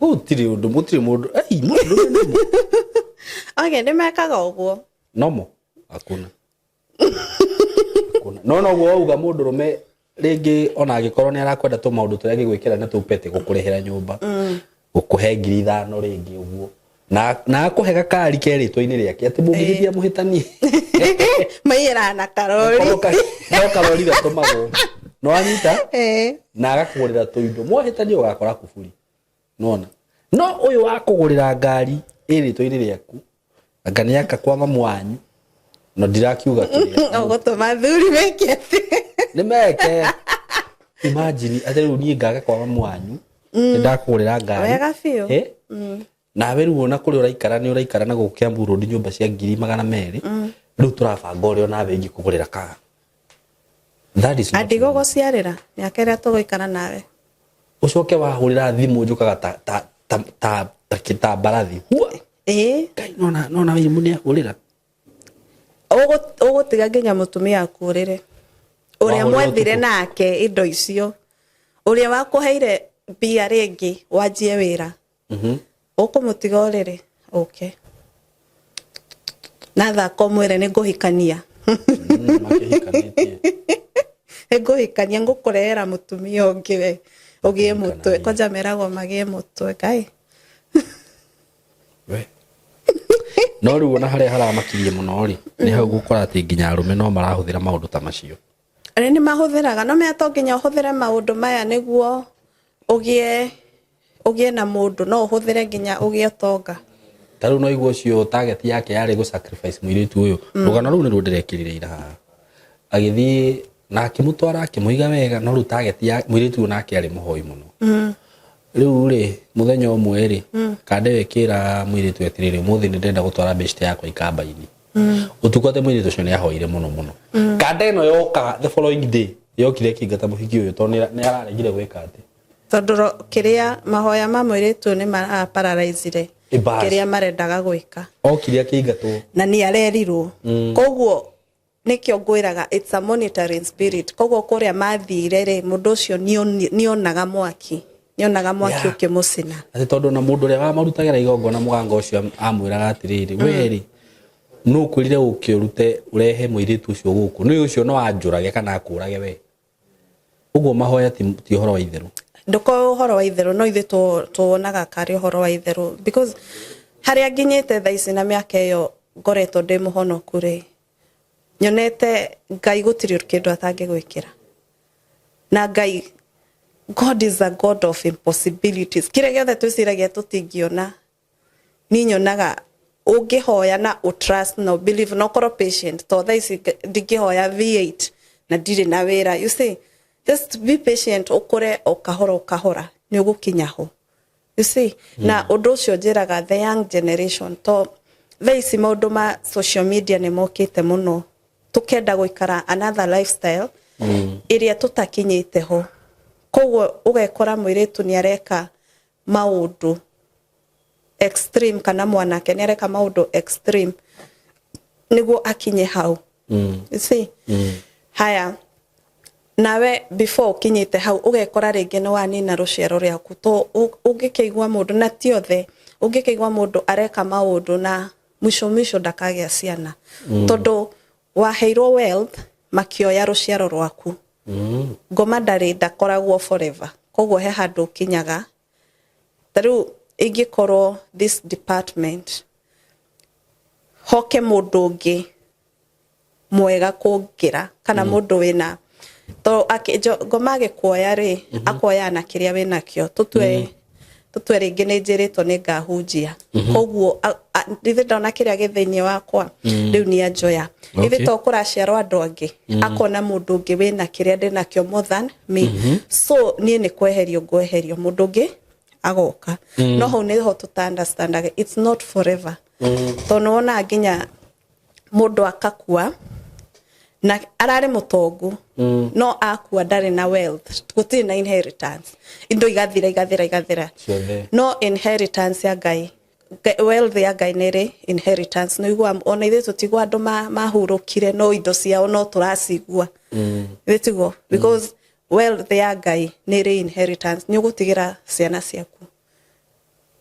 gũtirĩ ũndũ, gũtirĩ mũndũ, ei, mũndũ nĩ Okay, nĩ mekaga ũguo. Nomo hakuna. Hakuna. No noguo wauga, mũndũ rũme rĩngĩ ona angĩkorwo nĩ arakwenda, tũmaũndũ tũrĩa angĩgwĩkĩra nĩ tũpete, gũkũrĩhĩra nyũmba, gũkũhe 5,000 rĩngĩ ũguo, na akũhe gakari ke rĩtwa-inĩ rĩake, atĩ mũngĩgĩthia mũhĩtanie. Maiyĩraga na karori. No karori gatũmagwo, no anyita na agakũgũrĩra tũindo, mwahĩtania ũgakora kuburi. Nona no ũyũ wa kũgũrĩra ngari ĩ rĩtwa-inĩ rĩaku, anga nĩ aka kwa mamu wanyu, no ndirakiuga kĩrĩa. Ũgũtũma thuri meke atĩ? Nĩ meke. Imagine atĩ rĩu niĩ ngaga kwa mamu wanyu, nĩ ndakũgũrĩra ngari. Wega biũ. Eh? Nawe rĩu ona kũrĩa ũraikara, nĩ ũraikara na gũkũ Kiambu Road, nyũmba cia 200,000. Rĩu tũrabanga ũrĩa onawe ingĩkũgũrĩra kaa. That is not. Andigũgũciarĩra mĩaka ĩrĩa tũgũikara nawe. Ũcoke wahũrĩra thimũ njũkaga ta mbarathi. Hua! Ngai, nona Wairimũ nĩ ahũrĩra. Ũgũtiga nginya mũtumia akũrĩre ũrĩa Wahũrĩra mwethire ũtukũ. Nake indo icio, ũrĩa wakũheire mbia rĩngĩ wanjie wĩra, ũkũmũtiga ũrĩrĩ ũke na thaka ũmwĩre nĩ ngũhikania. Makĩhikanĩtie. Nĩ ngũhikania, ngũkũrehera mũtumia ũngĩ, we ũgĩe mũtwe. Kũhikanania. Kwanja meragwo magĩe mũtwe, Ngai. We. No rĩu ona harĩa haramakirie mũno rĩ, nĩ hau gũkora atĩ nginya arũme no marahũthĩra maũndũ ta macio. Arĩa nĩ mahũthĩraga, no menya to nginya ũhũthĩre maũndũ maya nĩguo ũgĩe na mũndũ, no ũhũthĩre nginya ũgĩe ũtonga. Ta rĩu no igua ũcio target yake yarĩ gũ sacrifice mũirĩtu ũyũ. Rũgano rũu nĩruo ndĩrekĩrire ira haha. Agĩthiĩ na akĩmũtwara, akĩmũiga wega, no rĩu target ya mũirĩtu ũyũ nake arĩ mũhoi mũno. Rĩu rĩ, mũthenya ũmwe rĩ, kande ĩkĩra mũirĩtu atĩrĩrĩ, ũmũthĩ nĩ ndĩrenda gũtwara beshte yakwa ikamba-inĩ ũtukũ, atĩ mũirĩtu ũcio nĩ ahoire mũno mũno. Kande ĩno yoka the following day, yokire ĩkĩingata mũhiki ũyũ tondũ nĩ araregire gwĩka atĩ. Tondũ kĩrĩa mahoya ma mũirĩtu ũyũ nĩ maraparalyzire Ĩ, bas. kĩrĩa marendaga gwĩka. Okire akĩingatwo. Na nĩ arerirwo, koguo nĩkĩo ngwĩraga it's a monitoring spirit. Koguo kũrĩa mathire rĩ, mũndũ ũcio nĩonaga mwaki, nĩonaga mwaki ũkĩmũcina. Atĩ tondũ na mũndũ ũrĩa wamarutagĩra igongona mũganga ũcio amwĩraga atĩrĩrĩ, we rĩ, nũ ũkwĩrire ũke ũrute ũrehe mũirĩtu ũcio gũkũ? Nĩ ũcio no anjũrage kana akũrage we. Ũguo mahoya ti ũhoro wa itherũ. Ndũkorwo ũhoro wa itherũ, no ithuĩ tuonaga karĩ ũhoro wa itherũ, because harĩa nginyĩte thaa ici na mĩaka ĩyo ngoretwo ndĩ mũhonoku rĩ, nyonete Ngai gũtirĩ kĩndũ atangĩgwĩkĩra. Na Ngai, God is a God of impossibilities. Kĩrĩa gĩothe twĩciragia tũtingĩona, niĩ nyonaga ũngĩhoya na ũtrust na believe na ũkorwo patient, to thaa ici ndingĩhoya V8 na ndirĩ na wĩra. You see, just be patient, ũkũre o kahora o kahora, nĩ ũgũkinya ho, you see. Na ũndũ ũcio njĩraga the young generation, to thaa ici maũndũ ma social media nĩ mokĩte mũno, tũkenda gũikara another lifestyle ĩrĩa tũtakinyĩte ho. Koguo ũgekora mũirĩtu nĩ areka maũndũ. Extreme kana mwanake nĩ areka maũndũ extreme nĩguo akinye hau. You see? Haya, nawe before ũkinyĩte hau ũgekora rĩngĩ nĩ wanina rũciaro rĩaku, to ũngĩkĩigua mũndũ, na ti othe, ũngĩkĩigua mũndũ areka maũndũ na mwisho mwisho ndakagĩa ciana, tondũ waheirwo wealth makĩoya rũciaro rwaku. Ngoma ndarĩ, ndakoragwo forever, koguo he handũ ũkinyaga. Ta rĩu ingĩkorwo this department hoke mũndũ ũngĩ mwega kũngĩra kana mũndũ wĩna to ngoma agĩkuoya rĩ, akuoya na kĩrĩa wĩnakĩo. Tũtue rĩngĩ nĩ njĩrĩtwo nĩ ngahunjia, koguo ithe ndona kĩrĩa gĩ thĩinĩ wakwa, rĩu nĩ anjoya. Ithe to kũraciarwo andũ angĩ, akona mũndũ ũngĩ wĩna kĩrĩa ndĩnakĩo more than me, so niĩ nĩ kweherio ngweherio, mũndũ ũngĩ agoka. No hau nĩho tũta understandaga it's not forever, tondũ nĩwonaga nginya mũndũ akakua na ararĩ mũtongu, no akua ndarĩ na wealth, gũtirĩ na inheritance, indo igathira, igathira, igathira. Ciothe. No inheritance ya Ngai, wealth ya Ngai nĩ ĩrĩ inheritance. Nĩ igua ona ithuĩ tũtigua andũ mahurũkire, no indo ciao no tũracigua. Ithĩ tiguo? Because wealth ya Ngai nĩ ĩrĩ inheritance, nĩ ũgũtigĩra ciana ciaku.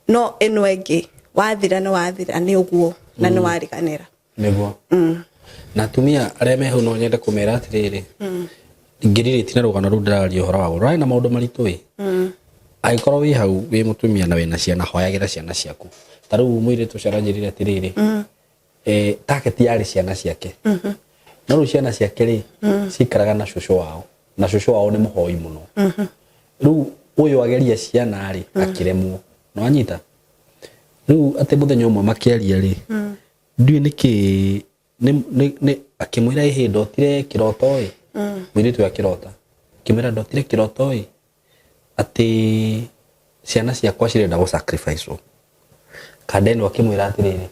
No ĩno ĩngĩ wathira nĩ wathira, nĩ ũguo, na nĩ wariganĩra. Nĩguo. Na atumia arĩa me hau, no nyende kũmera atĩrĩrĩ, ngĩrirĩti na rũgano rũu ndĩraria ũhoro waguo rũrarĩ na maũndũ maritũ ĩ. Angĩkorwo wĩ hau wĩ mũtumia na wĩna ciana, hoyagĩra ciana ciaku. Ta rĩu mũirĩtu ũcio aranjĩrire atĩrĩrĩ, target yarĩ ciana ciake, no rĩu ciana ciake rĩ, cikaraga na cũcũ wao, na cũcũ wao nĩ mũhoi mũno. Rĩu ũyũ ageria ciana rĩ, akĩremwo. No anyita rĩu atĩ mũthenya ũmwe makĩaria rĩ, ndiũĩ nĩkĩ nĩ akĩmwĩra, ĩhĩ, ndotire kĩroto ĩ. Mũirĩtu ũyũ akĩrota, akĩmwĩra, ndotire kĩroto ĩ, atĩ ciana ciakwa cirenda gũ sacrifice. Kandeno akĩmwĩra atĩrĩrĩ,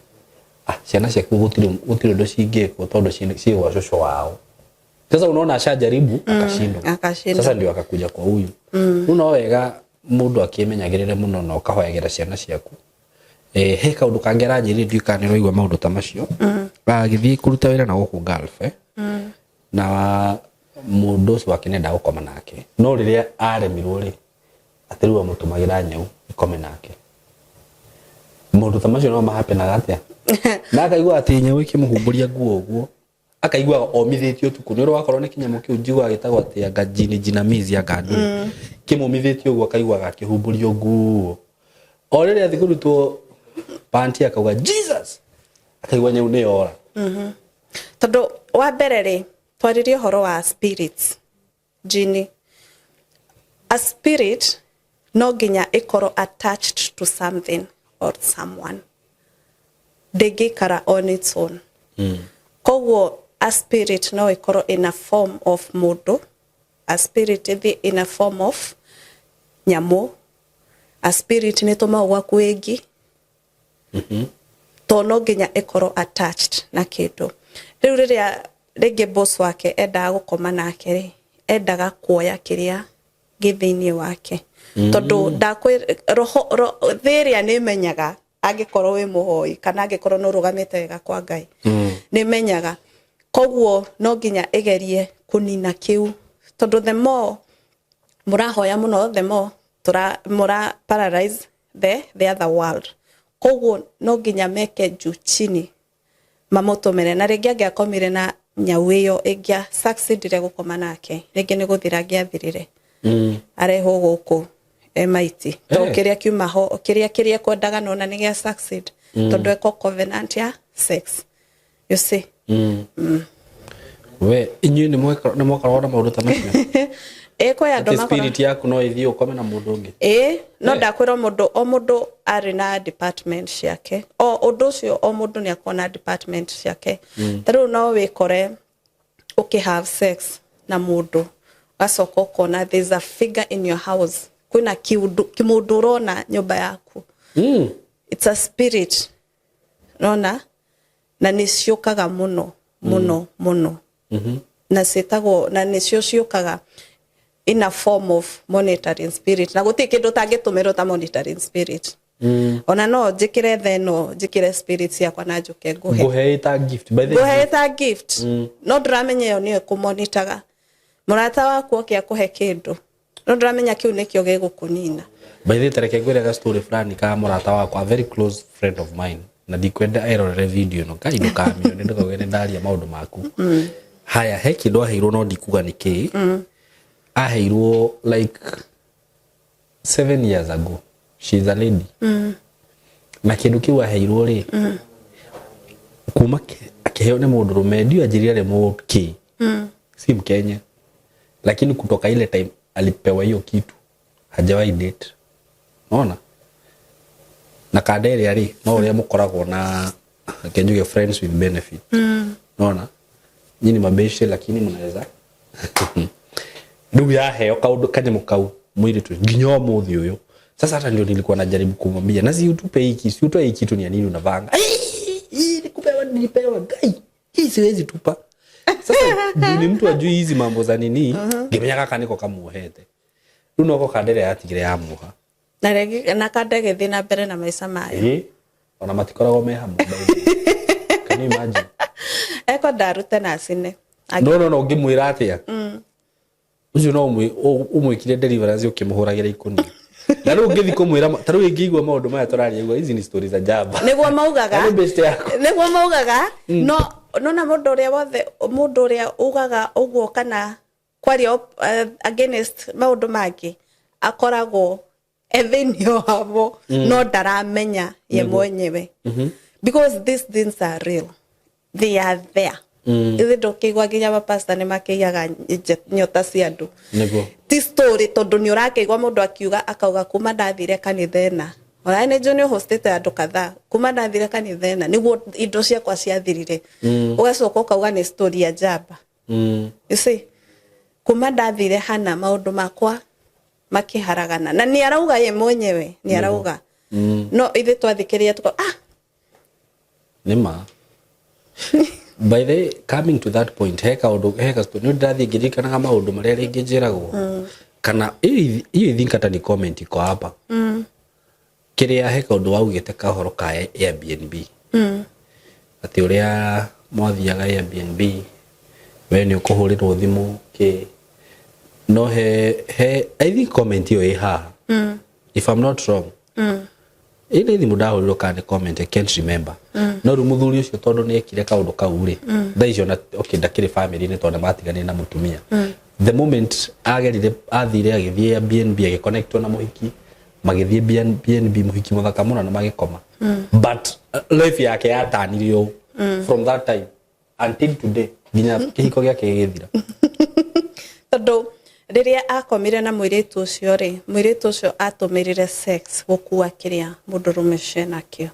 ah, ciana ciaku gũtirĩ ũndũ cingĩkwo, tondũ ciĩ gwa cũcũ wao. Sasa unaona ashajaribu, akashindwa. Akashindwa. Sasa ndio akakuja kwa huyu. Rĩu no wega mũndũ akĩmenyagĩrĩre mũno na ũkahoyagĩra ciana ciaku. He kaũndũ kangĩ aranjĩrire, ndiũĩ kana nĩ ũraigua maũndũ ta macio. Agĩthiĩ kũruta wĩra na gũkũ Gulf, na mũndũ ũcio wake nĩendaga gũkoma nake, no rĩrĩa aremirwo rĩ, atĩ rĩu amũtũmagĩra nyau ĩkome nake. Maũndũ ta macio no mahapenaga atĩa? Na akaigua atĩ nyau ĩkĩmũhumbũria nguo ũguo, akaigua omithĩtio ũtukũ, nĩ ũrĩa wakorwo nĩ kĩnyamũ kĩu njiguaga gĩtagwo atĩ anga jini jinamizi, anga ndũĩ, kĩmũmithĩtio ũguo, akaiguaga akĩhumbũrio nguo. O rĩrĩa athiĩ kũrutwo panti, akauga Jesus, akaigua nyau nĩ yora. Tondũ wa mbere rĩ, twaririe ũhoro wa spirits, jini. A spirit no nginya ĩkorwo attached to something or someone, ndĩngĩikara on its own. Koguo a spirit no ĩkorwo in a form of mũndũ, a spirit ĩthiĩ in a form of nyamũ, a spirit nĩ tũmagwo gwaku ĩngĩ, to no nginya ĩkorwo attached na kĩndũ. Rĩu rĩrĩa rĩngĩ boss wake endaga gũkoma nake rĩ, endaga kuoya kĩrĩa gĩ thĩinĩ wake, tondũ ndakwĩ roho thĩ ĩrĩa nĩ ĩmenyaga angĩkorwo wĩ mũhoi kana angĩkorwo nĩ ũrũgamĩte wega kwa Ngai, nĩ ĩmenyaga. Koguo no nginya ĩgerie kũnina kĩu, tondũ the more mũrahoya mũno, the more tũra mũra paralyze the other world. Koguo no nginya meke juu chini mamũtũmĩre. Na rĩngĩ angĩakomire na nyau ĩyo ĩngĩa succeedire gũkoma nake, rĩngĩ nĩ gũthira angĩathirire, arehwo gũkũ e maiti to. Kĩrĩa kiuma ho, kĩrĩa kwendaga nona nĩ gĩa succeed, tondũ eko covenant ya sex, you see? We inyuĩ nĩ mwakoragwo na maũndũ ta macio? Ĩ, kwĩ andũ atĩ makora spirit yaku no ĩthiĩ ũkome na mũndũ ũngĩ? Ĩ, no ndakwĩra mũndũ o mũndũ arĩ na department ciake. O ũndũ ũcio, o mũndũ nĩ akorwo na department ciake. Ta rĩu no wĩkore ũkĩ have sex na mũndũ, ũgacoka ũkona there's a figure in your house, kwĩna kĩũndũ kĩmũndũ ũrona nyũmba yaku. It's a spirit nona, na nĩ ciũkaga mũno mũno mũno, na ciĩtagwo, na nĩcio ciũkaga in a form of monitoring spirit, na gũtirĩ kĩndũ ũtangĩtũmĩrwo ta monitoring spirit. Ona no njĩkĩre theno, njĩkĩre spirit ciakwa na njũke ngũhe. Ngũhe ta gift, by the way. Ngũhe ta gift, no ndũramenya ĩyo nĩyo ĩkũmonitaga. Mũrata waku oke akũhe kĩndũ, no ndũramenya kĩu nĩkĩo gĩgũkũnina. By the way, tareke ngwĩre ga story fulani ka mũrata wakwa, a very close friend of mine, na ndikwenda erorere video ĩno. Ngai, ndũkamĩone, ndũkauge nĩ ndaria maũndũ maku. Haya, he kĩndũ aheirwo, no ndikuga nĩ kĩĩ aheirwo, like 7 years ago. She is a lady, na kĩndũ kĩu aheirwo rĩ, kuma akĩheo nĩ mũndũrũme, ndio anjĩrire arĩ mũkĩ, si Mkenya, lakini kutoka ile time alipewa hiyo kitu hajawahi date. Unaona, na kanda ĩrĩa rĩ, no ũrĩa mũkoragwo na, reke njuge, friends with benefit. Unaona, nyinyi mabeshe, lakini mnaweza rĩu yaheo kaũndũ kanyamũ kau mũirĩtu nginya ũmũthĩ ũyũ. Sasa hata ndio nilikuwa najaribu kumwambia, na si utupe hiki, si utoe hiki kitu, ni ya nini unavanga? "Ai, hii nikupewa, nilipewa ngai, hii siwezi tupa." Sasa juu ni mtu ajui hizi mambo za nini, ngĩmenya gaka nĩko kamuohete rĩu, noko kandere yatigire yamuoha. Na rĩngĩ na kanda ĩgĩthiĩ na mbere na maica mayo. Ĩĩ, ona matikoragwo me hamwe, by the way. Can you imagine? Ekwenda arute na acine. No, ũngĩmwĩra atĩa ũcio? No ũmwĩkire deliverance ũkĩmũhũragĩra ikũnia, na rĩu ũngĩthiĩ kũmwĩra ta rĩu ĩngĩigua maũndũ maya tũraria igua, ici ni stories za jaba. Nĩguo maugaga. Na nĩ best yaku. Nĩguo maugaga, no nona mũndũ ũrĩa wothe, mũndũ ũrĩa ugaga ũguo kana kwaria against maũndũ mangĩ, akoragwo e thĩinĩ wamo no ndaramenya ye mwenyewe, because these things are real, they are there. Ithe ndũkĩigua nginya mapasta nĩ makĩiyaga nyota cia andũ. Ti story, tondũ nĩ ũrakĩigua mũndũ akiuga, akauga, "Kuma ndathire kanitha ĩna," ona nĩ njũĩ nĩ ũhostĩte andũ kadhaa, "Kuma ndathire kanitha ĩna nĩguo indo ciakwa ciathirire." Ũgacoka ũkauga nĩ story ya njamba. You see, kuma ndathire hana maũndũ makwa makĩharagana, na nĩ arauga ye mwenyewe nĩ arauga. No ithuĩ twathikĩrĩria tuka ah. Nĩ ma. By the way, coming to that point, he kaũndũ, he ka nĩ ndĩrathiĩ ngĩririkanaga maũndũ marĩa rĩngĩ njĩragwo, kana hiyo I think hata ni comment iko hapa. Kĩrĩa, he kaũndũ waugĩte kahoro ka Airbnb, atĩ ũrĩa mwathiaga Airbnb, we nĩ ũkũhũrĩrwo thimũ kĩ, no he I think comment ĩyo ĩ haha, if I'm not wrong. Ĩ nĩ thimũ ndahũrirwo kana nĩ comment, I can't remember. No rĩu mũthuri ũcio, tondũ nĩ ekire kaũndũ kau rĩ, thaa icio na okay, ndakĩrĩ family-inĩ tondũ nĩ matiganire na mũtumia. The moment agerire, athire, agĩthiĩ Airbnb, agĩconnectwo na mũhiki, magĩthiĩ Airbnb, mũhiki mũthaka mũno, na magĩkoma, but life yake yatanire ũũ from that time until today, nginya kĩhiko gĩake gĩgĩthira. Tondũ rĩrĩa akomire na mũirĩtu ũcio rĩ, mũirĩtu ũcio atũmĩrire sex gũkua kĩrĩa mũndũrũme ũcio enakĩo,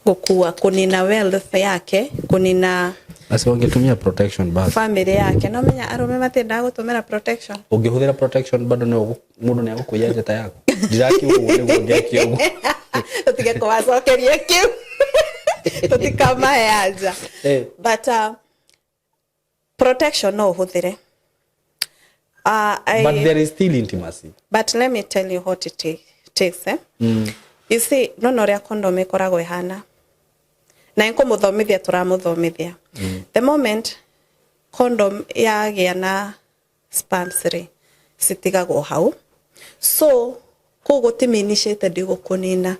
gũkua, kũnina wealth yake, kũnina Basi wangetumia protection basi. Family yake. No menya arũme matiendaga gũtũmĩra protection. Ũngĩhũthĩra protection bado no mũndũ nĩ agũkũiya njata yaku. Ndirakiuga ũguo nĩguo ngeke ũguo. Tũtige kũmacokeria kĩu, tũtikamahe anja. But protection no ũhũthĩre. But there is still intimacy. But let me tell you what it takes, eh? You see, nona ũrĩa condom ĩkoragwo ĩhana, na nĩkũmũthomithia tũramũthomithia. The moment condom yagĩa na sperms rĩ, citigagwo hau, so kũu gũtiminishĩte ndigũkũnina.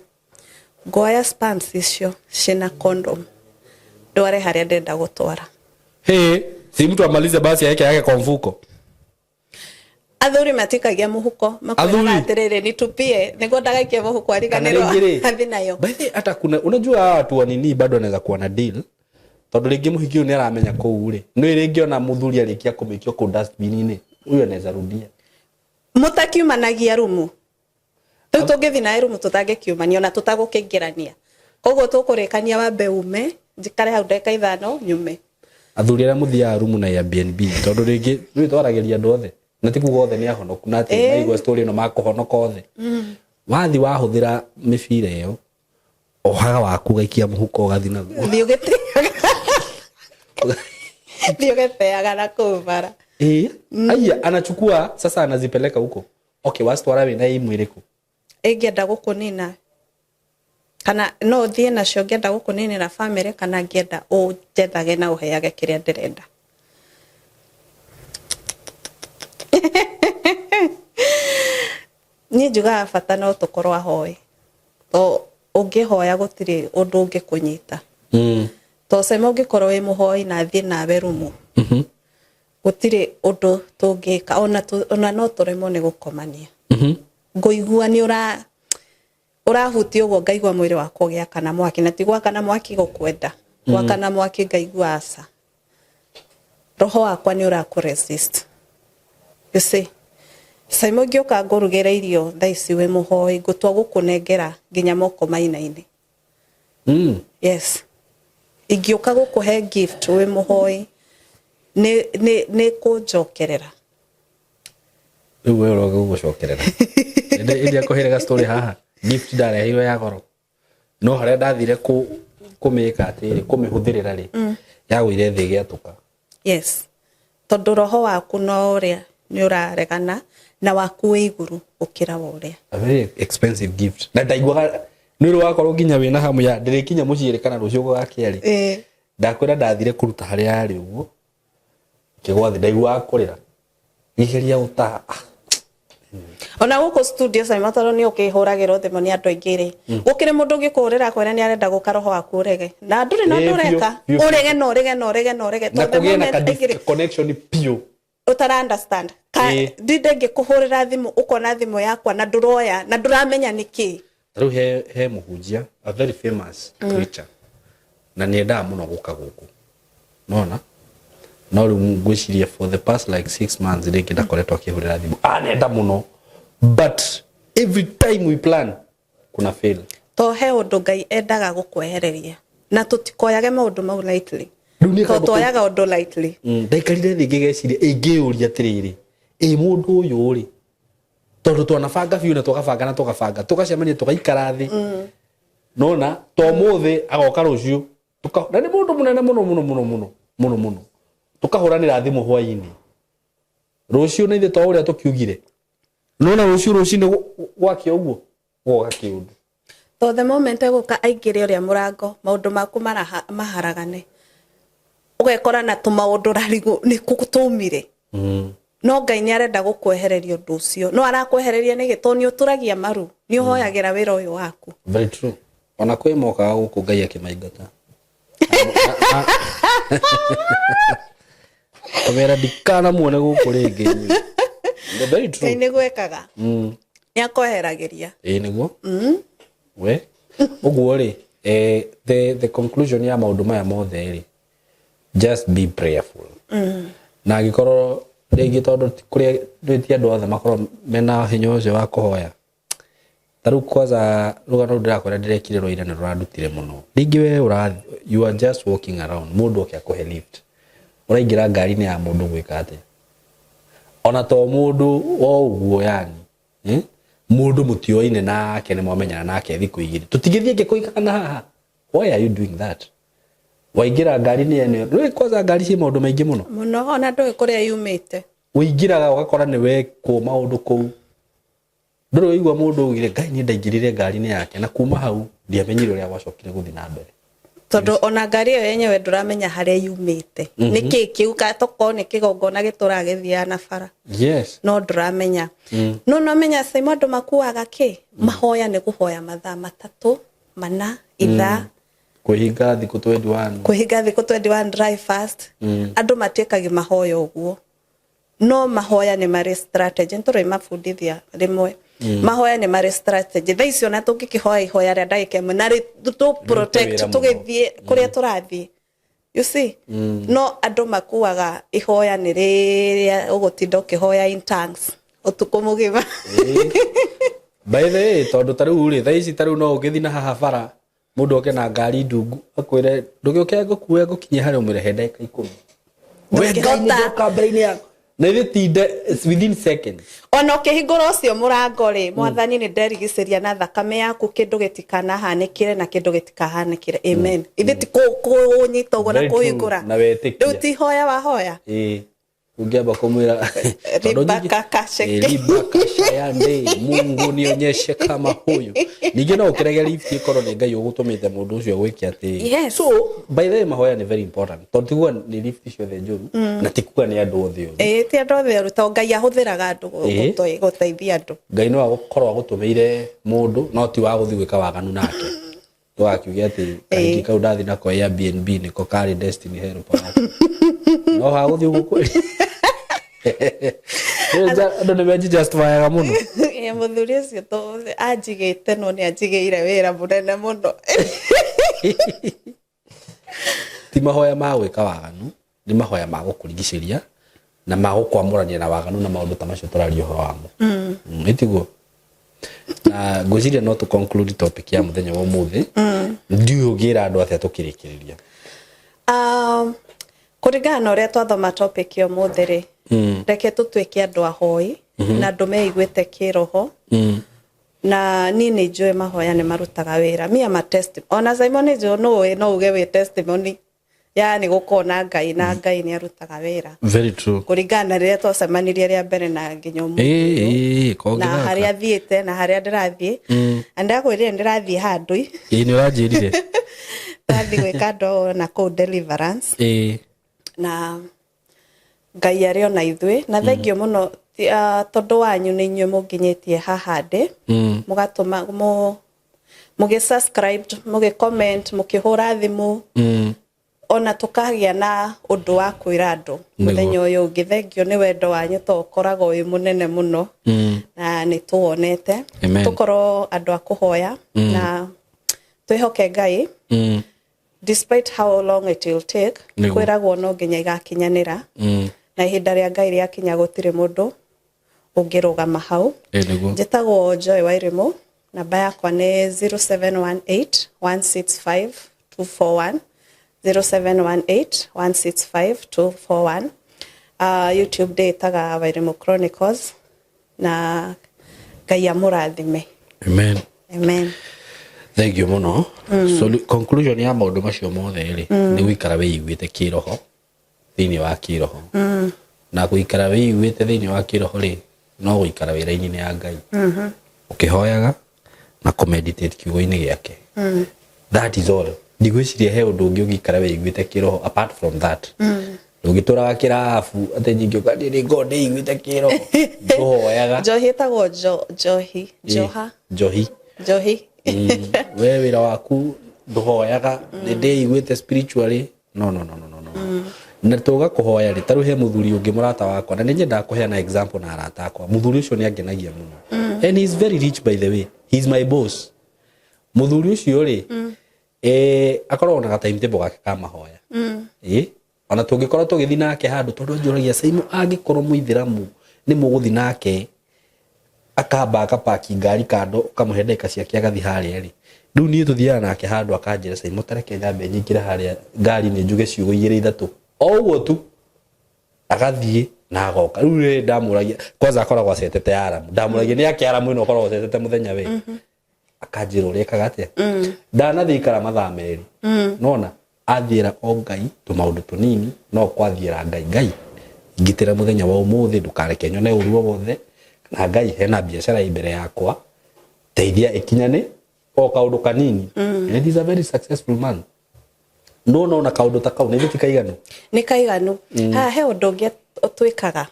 Ngoya sperms icio ciĩna condom, ndware harĩa ndĩrenda gũtwara. Hey, si mtu amalize basi aeke yake kwa mfuko. Athuri matikagia mũhuko. Athuri? Makwĩraga atĩrĩrĩ, nitupie nĩguo ndagaikie mũhuko Kana ariganĩrwo rĩngĩ rĩ, athi nayo. By the way, hata kuna, unajua hawa watu wa nini bado wanaweza kuwa na deal, tondũ rĩngĩ mũhiki ũyũ nĩ aramenya kũu rĩ, nĩ rĩngĩ ona mũthuri arĩkia kũmĩikio kũu dustbin-inĩ, huyu anaweza rudia. Mũtakiumanagia rumu rĩu, tũngĩthiĩ nawe rumu tũtangĩkiumania ona tũtagũkĩingĩrania, koguo tũkũrĩkania wambe ume, njikare hau ndagĩka 5, nyume. Athuri arĩa mũthiaga rumu na Airbnb, tondũ rĩngĩ rĩu twaragĩria andũ othe na ti kuga othe nĩ ahonoku, na atĩ maigua story ĩno makũhonoka othe. Wathi wahũthĩra mĩbira ĩyo, ohaga waku ũgaikia mũhuko, ũgathi naguo. Thiĩ ũgĩteaga, thiĩ ũgĩteaga na kũu bara. Eh, aya anachukua sasa anazipeleka huko. Okay, wasitwara wĩna imwe ĩrĩkũ? Ĩngĩenda gũkũnina. Kana no thiĩ nacio ngĩenda gũkũninĩra bamĩrĩ, kana ngĩenda ũnjethage na ũheage kĩrĩa ndĩrenda. Niĩ njugaga bata no tũkorwo ahoi, to ũngĩhoya gũtirĩ ũndũ ũngĩkũnyita. To cema ũngĩkorwo wĩ mũhoi na thiĩ nawe rumu, gũtirĩ ũndũ tũngĩka, ona no tũremwo nĩ gũkomania. Ngũigua nĩ ũrahutia ũguo, ngaigua mwĩrĩ wakwa ũgĩakana mwaki, na ti gwakana mwaki gũkwenda, gwakana mwaki ngaigua aca, roho wakwa nĩ ũrakũ resist. You see, Simon, ngĩũka ngũrugĩre irio thaa ici wĩ mũhoi, ngũtua gũkũnengera nginya moko mainaine. Yes, ingĩũka gũkũhe gift wĩ mũhoi, nĩ kũnjokerera. Rĩu we ũroga gũgũcokerera. Ĩndĩ akũheire ga story haha, gift ndareheirwo ya goro, no harĩa ndathire kũmĩka atĩrĩ, kũmĩhũthĩrĩra rĩ, yagũire thĩ ĩgĩatũka. Yes, tondũ roho waku no ũrĩa nĩ ũraregana na waku wĩ igũrũ gũkĩra wa ũrĩa. A very expensive gift, na ndaiguaga nĩ ũrĩ wakorwo nginya wĩna hamu ya ndĩrĩkinya mũciĩ rĩ kana rũciũ gũgakĩa rĩ. Ndakwĩra ndathire kũruta harĩa yarĩ ũguo, kĩgwa thĩ, ndaiguaga kũrĩra, ngĩgeria gũtaha. Ona gũkũ studio, Simon, tondũ nĩ ũkĩhũragĩrwo thimũ nĩ andũ aingĩ rĩ, gũkĩrĩ mũndũ ũngĩkũhũrĩra akwĩre nĩ arenda gũka, roho waku ũrege na ndũrĩ na ũndũ. Ĩĩ, biũ, ũreka biũ, biũ. Ũrege na ũrege na ũrege na ũrege. Na tondũ the kũgĩe na moment ka connection biũ. Ũtara understand ka ndinde ngĩkũhũrĩra thimũ, ũkona thimũ yakwa na ndũroya na ndũramenya nĩ kĩ. Rĩu he mũhunjia, a very famous preacher, na nĩ endaga mũno gũka gũkũ nona, no rĩu ngwĩciria for the past like 6 months rĩngĩ ndakoretwo akĩhũrĩra thimũ. Anenda mũno, but every time we plan kuna fail. To he ũndũ Ngai endaga gũkwehereria, na tũtikoyage maũndũ mau lightly. Rĩu niĩ to kaũndũ twoyaga ũndũ lightly. Ndaikarire thĩ ngĩgeciria, ingĩyũria atĩrĩrĩ, ĩ mũndũ ũyũ rĩ, tondũ twanabanga biũ na tũgabanga na tũgabanga, tũgacemania, tũgaikara thĩ, nona to mũthĩ agoka rũciũ. Na nĩ mũndũ mũnene mũno mũno mũno mũno mũno mũno, tũkahũranĩra thimũ hwainĩ rũciũ na ithuĩ to ũrĩa tũkiugire, nona rũciũ rũcinĩ gwakĩa ũguo goka kĩũndũ. To the moment egũka aingĩre ũrĩa mũrango, maũndũ maku maharagane, ũgekora na tũmaũndũ ũrarigwo nĩ kũ tũmire. No Ngai nĩ arenda gũkwehereria ũndũ ũcio, no arakwehereria nĩkĩ? Tondũ nĩ ũtũragia maru, nĩ ũhoyagĩra wĩra ũyũ waku. Very true. Ona kwĩ mokaga gũkũ Ngai akĩmaingata, kamera ndikanamuone gũkũ rĩngĩ inyuĩ. Very true. Ngai nĩ gwekaga, nĩ akweheragĩria. Ĩĩ, nĩguo we ũguo rĩ, the conclusion ya maũndũ maya mothe rĩ, just be prayerful. Na angĩkorwo rĩngĩ, tondũ ti kũrĩa rĩ, ti andũ othe makorwo mena hinya ũcio wa kũhoya. Ta rĩu kwanza rũgano rũu ndĩrakwĩra ndĩrekire rwa ira nĩ rũrandutire mũno. Rĩngĩ we ũra, you are just walking around, mũndũ oke akũhe lift, ũraingĩra ngari-inĩ ya mũndũ gwĩka atĩa? Ona to mũndũ o ũguo, yani, eh? Mũndũ mũtioaine nake, nĩ mwamenyana nake thikũ 2, tũtingĩthiĩ ngĩkũigana haha. Why are you doing that? Waingĩra ngari-inĩ ene rĩu, kwanza ngari ciĩ maũndũ maingĩ mũno. Mũno, ona ndũĩ kũrĩa yumĩte. Ũingĩraga ũgakora nĩ wekwo maũndũ kũu. Ndũrĩ waigua mũndũ augire, "Ngai, niĩ ndaingĩrire ngari-inĩ yake na kuma hau ndiamenyire ũrĩa gwacokire gũthiĩ na mbere"? Tondũ ona ngari ĩyo yenyewe ndũramenya harĩa yumĩte, nĩ kĩ kĩu, tokorwo nĩ kĩgongona gĩtũraga gĩthiaga na bara. No ndũramenya. No nomenya, Simon, andũ makuaga kĩ mahoya nĩ kũhoya mathaa 3, 4, ithaa. Kwĩhinga thikũ 21. Kwĩhinga thikũ 21 dry fast. Andũ matiĩkagi mahoya ũguo, no mahoya nĩ marĩ strategy, nĩ mabundithia rĩmwe. Mahoya nĩ marĩ strategy. Thaa icio ona tũngĩkĩhoya ihoya rĩa ndagĩka 1 na rĩ protect wĩra mũno. Tũgĩthiĩ kũrĩa tũrathiĩ, you see. No andũ makuaga ihoya nĩ rĩrĩa ũgũtinda ũkĩhoya in tongues ũtukũ mũgima. By the way, tondũ ta rĩu rĩ, thaa ici ta rĩu no ũngĩthiĩ na haha bara, mũndũ oke na ngari ndungu akwĩre, "Ndũgĩũke ngũkue ngũkinye harĩa," ũmwĩre, "He ndagĩka 10." We Ngai, nĩ Ndũngĩhota. ndoka mbere-inĩ yaku na ithuĩ tinde, it's within seconds. Ona ũkĩhingũra ũcio mũrango rĩ, "Mwathani, nĩ nderigicĩria na thakame yaku, kĩndũ gĩtikanahanĩkĩre na kĩndũ gĩtikahanĩkĩre, amen." Ithuĩ ti kũnyita ũguo na Very true. kũhingũra. Na wetĩkia. Rĩu ti hoya wahoya. Ĩĩ. Ũngĩamba kũmwĩra tondũ Ribaka kasheke. Ribaka shayande, Mungu nionyeshe kama huyu. Ningĩ no ũkĩrege lift ĩkorwo nĩ Ngai ũgũtũmĩte mũndũ ũcio gwĩke atĩ. Yes. So by the way, mahoya nĩ very important, tondũ ti kuga nĩ lift ciothe njũru na ti kuga nĩ andũ othe oru. Ĩĩ, ti andũ othe oru, tondũ Ngai ahũthĩraga andũ gũteithia andũ. Ngai no agũkorwo agũtũmĩire mũndũ, no ti wa gũthiĩ gwĩka waganu nake. Ndũgakiuge atĩ kahingi kau ndathi nako Airbnb nĩko karĩ destiny helper waku. No hagũthiĩ ũguo kweli. Andũ nĩ menjijustifyaga mũno. Ĩĩ, mũthuri ũcio anjigĩte, no nĩ anjigĩire wĩra mũnene mũno. Ti mahoya ma gwĩka waganu, nĩ mahoya ma gũkũrigicĩria na ma gũkwamũrania na waganu na maũndũ ta macio tũraria ũhoro wamo. Ĩtiguo na ngwĩciria no tũ conclude topic ya mũthenya wa ũmũthĩ. Ndiũĩ ũngĩra andũ atĩa tũkĩrĩkĩrĩria. Kũringana na ũrĩa twathoma topic ya ũmũthĩ rĩ, reke tũtuĩke andũ ahoi na andũ meiguĩte kĩroho. Na niĩ nĩ njũĩ mahoya nĩ marutaga wĩra. Me am a testimony. Ona Simon nĩ njũĩ no ũĩ, no uge wĩ testimony yani gũkorwo na Ngai, na Ngai nĩ arutaga wĩra. Very true. Kũringana na rĩrĩa twacemanirie rĩa mbere na nginya ũmũthĩ ũyũ, Ĩĩ, na harĩa thiĩte na harĩa ndĩrathiĩ. Na ndakwĩrire ndĩrathiĩ handũ. Ĩĩ, nĩ ũranjĩrire. Ndathiĩ gwĩka andũ na kũu deliverance. Na Ngai arĩ ona ithuĩ, na thengio mũno tondũ wanyu nĩ inyuĩ mũnginyĩtie haha ndĩ. Mũgatũma mũgĩ subscribe, mũgĩ comment, mũkĩhũra thimũ. Ona tũkagĩa na ũndũ wa kwĩra andũ mũthenya ũyũ ũngĩ. Thengio nĩ wendo wanyu, to ũkoragwo wĩ mũnene mũno. Na nĩ tũwonete. Amen. Tũkorwo andũ a kũhoya na twĩhoke Ngai. Despite how long it will take, kwĩragwo no nginya igakinyanĩra. Na ihinda rĩa Ngai rĩakinya gũtirĩ mũndũ ũngĩrũgama hau. Nĩguo. Njĩtagwo Joy Wairimu, namba yakwa nĩ 0718 165 241, 0718 165 241. YouTube ndĩĩtaga Wairimu Chronicles, na Ngai amũrathime. Amen. Amen. Thank you mũno. So conclusion ya maũndũ macio mothe rĩ, nĩ gũikara wĩiguĩte kĩroho, thĩinĩ wa kĩroho. Na gũikara wĩiguĩte thĩinĩ wa kĩroho rĩ, no gũikara wĩra-inĩ ya Ngai, ũkĩhoyaga na kũmeditate kiugo-inĩ gĩake. That is all. Ndigwĩciria he ũndũ ũngĩ ũngĩikara wĩiguĩte kĩroho apart from that. Ndũngĩtũraga kĩrabu atĩ nyingĩ ũkathiĩ nĩ ngorwo ndĩiguĩte kĩroho, ndũhoyaga. Njohi ĩtagwo njohi, njoha. Njohi. Njohi. We wĩra waku ndũhoyaga, nĩ ndĩiguĩte spiritually. No, no, no, no, no, no. Na tuga kũhoya rĩ, ta rĩu he mũthuri ũngĩ mũrata wakwa, na nĩ nyendaga kũheana example na arata akwa. Mũthuri ũcio nĩ angenagia mũno, and he is very rich, by the way. He is my boss. Mũthuri ũcio rĩ, akoragwo na ga timetable gake ka mahoya. Ona tũngĩkorwo tũgĩthiĩ nake handũ, tondũ anjũragia, "Saimu, angĩkorwo mũithĩramu nĩ mũgũthiĩ nake akamba akapaki ngari kando, ũkamũhe ndagĩka ciake agathiĩ harĩa rĩ?" Rĩu niĩ tũthiaga nake handũ akanjĩra, "Saimu, tareke nyambe nyingĩre harĩa ngari-inĩ njuge ciugo igĩrĩ ithatũ," o ũguo tu agathiĩ na agoka. Rĩu rĩ ndamũragia, kwanza akoragwo acetete aramu, ndamũragia, "Nĩ ake aramu ĩno ũkoragwo ũcetete mũthenya we?" Akanjĩra ũrĩa ekaga atĩa, ndanathiĩ ikara mathaa 2, nona athiĩra o Ngai tũmaũndũ tũnini, no kwathiĩra Ngai, "Ngai, ngitĩra mũthenya wa ũmũthĩ, ndũkareke nyone ũru o wothe, na Ngai, hena biacara ĩ mbere yakwa, teithia ĩkinyane," o kaũndũ kanini. And he's a very successful man. No nona kaũndũ ta kau nĩ ti kaiganu? Nĩ kaiganu. Haha he ũndũ ũngĩ twĩkaga,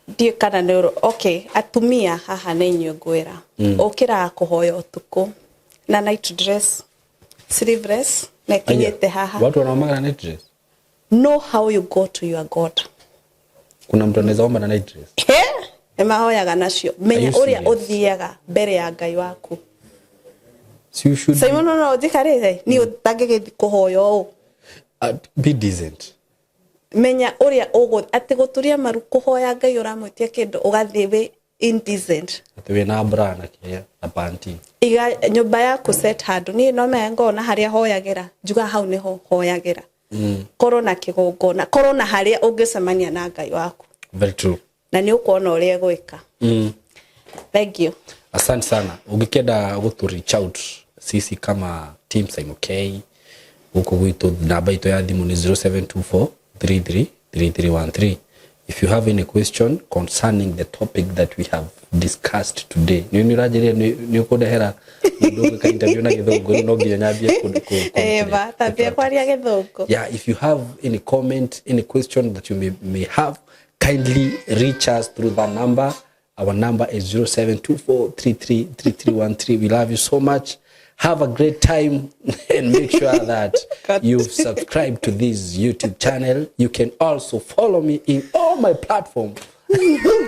ndiũ kana nĩ okay, atumia haha nĩ inyuĩ ngwĩra, ũkĩraga kũhoya ũtukũ na night dress, sleeveless, na ĩkinyĩte haha. Watu wanaombaga na night dress? Know how you go to your God. Kuna mtu anaweza omba na night dress? Nĩ mahoyaga nacio. Menya Are you ũrĩa serious? ũthiaga mbere ya Ngai waku. So you should Simon, no njikarĩte niĩ ũtangĩgĩthiĩ kũhoya ũũ. Be decent. Menya ũrĩa ũgũ atĩ gũturia maru kũhoya Ngai ũramwĩtia kĩndũ, ũgathiĩ wĩ indecent. Atĩ wĩna bra na kĩrĩa na panty. Iga nyũmba yaku, set handũ. Niĩ no menya ngona harĩa hoyagĩra, njuga hau nĩho hoyagĩra. Korwo na kĩgongona, korwo na harĩa ũngĩcemania na Ngai waku. Very true. Na nĩ ũkuona ũrĩa egwĩka. Thank you. Asante sana. Ũngĩkenda gũtũ reach out sisi kama team Simon K gũkũ gwitũ, namba itũ ya thimũ nĩ 0724 33 3313. If you have any question concerning the topic that we have discussed today, nĩ ũranjĩrire nĩ ũkũndehera mũndũ ũgwĩka interview na gĩthũngũ, rĩu no nginya nyambie Eva, tambia kwaria gĩthũngũ. Yeah, if you have any comment, any question that you may have, kindly reach us through that number. Our number is 0724333313. We love you so much. Have a great time and make sure that God. You've subscribed to this YouTube channel. You can also follow me in all my platforms.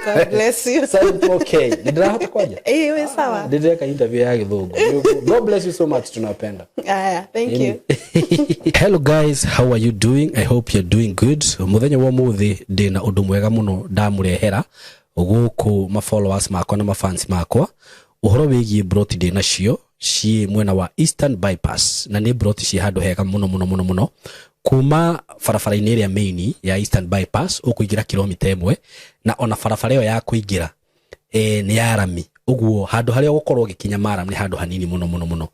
God bless you. Okay, nĩndĩrahota kwaria. Ĩĩ, wĩ sawa. Ndĩreka interview ya gĩthũngũ. God bless you so much, tunapenda. Aya, thank you. Hello guys, how are you doing? I hope you're doing good. Muthenya wa muthi ndina undu mwega muno ndamurehera guku ma followers makwa na ma fans makwa, uhoro wigie broti ndi nacio ciĩ mwena wa Eastern Bypass, na nĩ broti ciĩ handũ hega muno muno muno muno. Kuma barabara-inĩ ĩrĩa main ya Eastern Bypass ũkũingĩra kilomita 1, na ona barabara ĩyo ya kũingĩra nĩ ya rami, ũguo handũ harĩa ũgũkorwo ũgĩkinya maram nĩ handũ hanini mũno mũno mũno.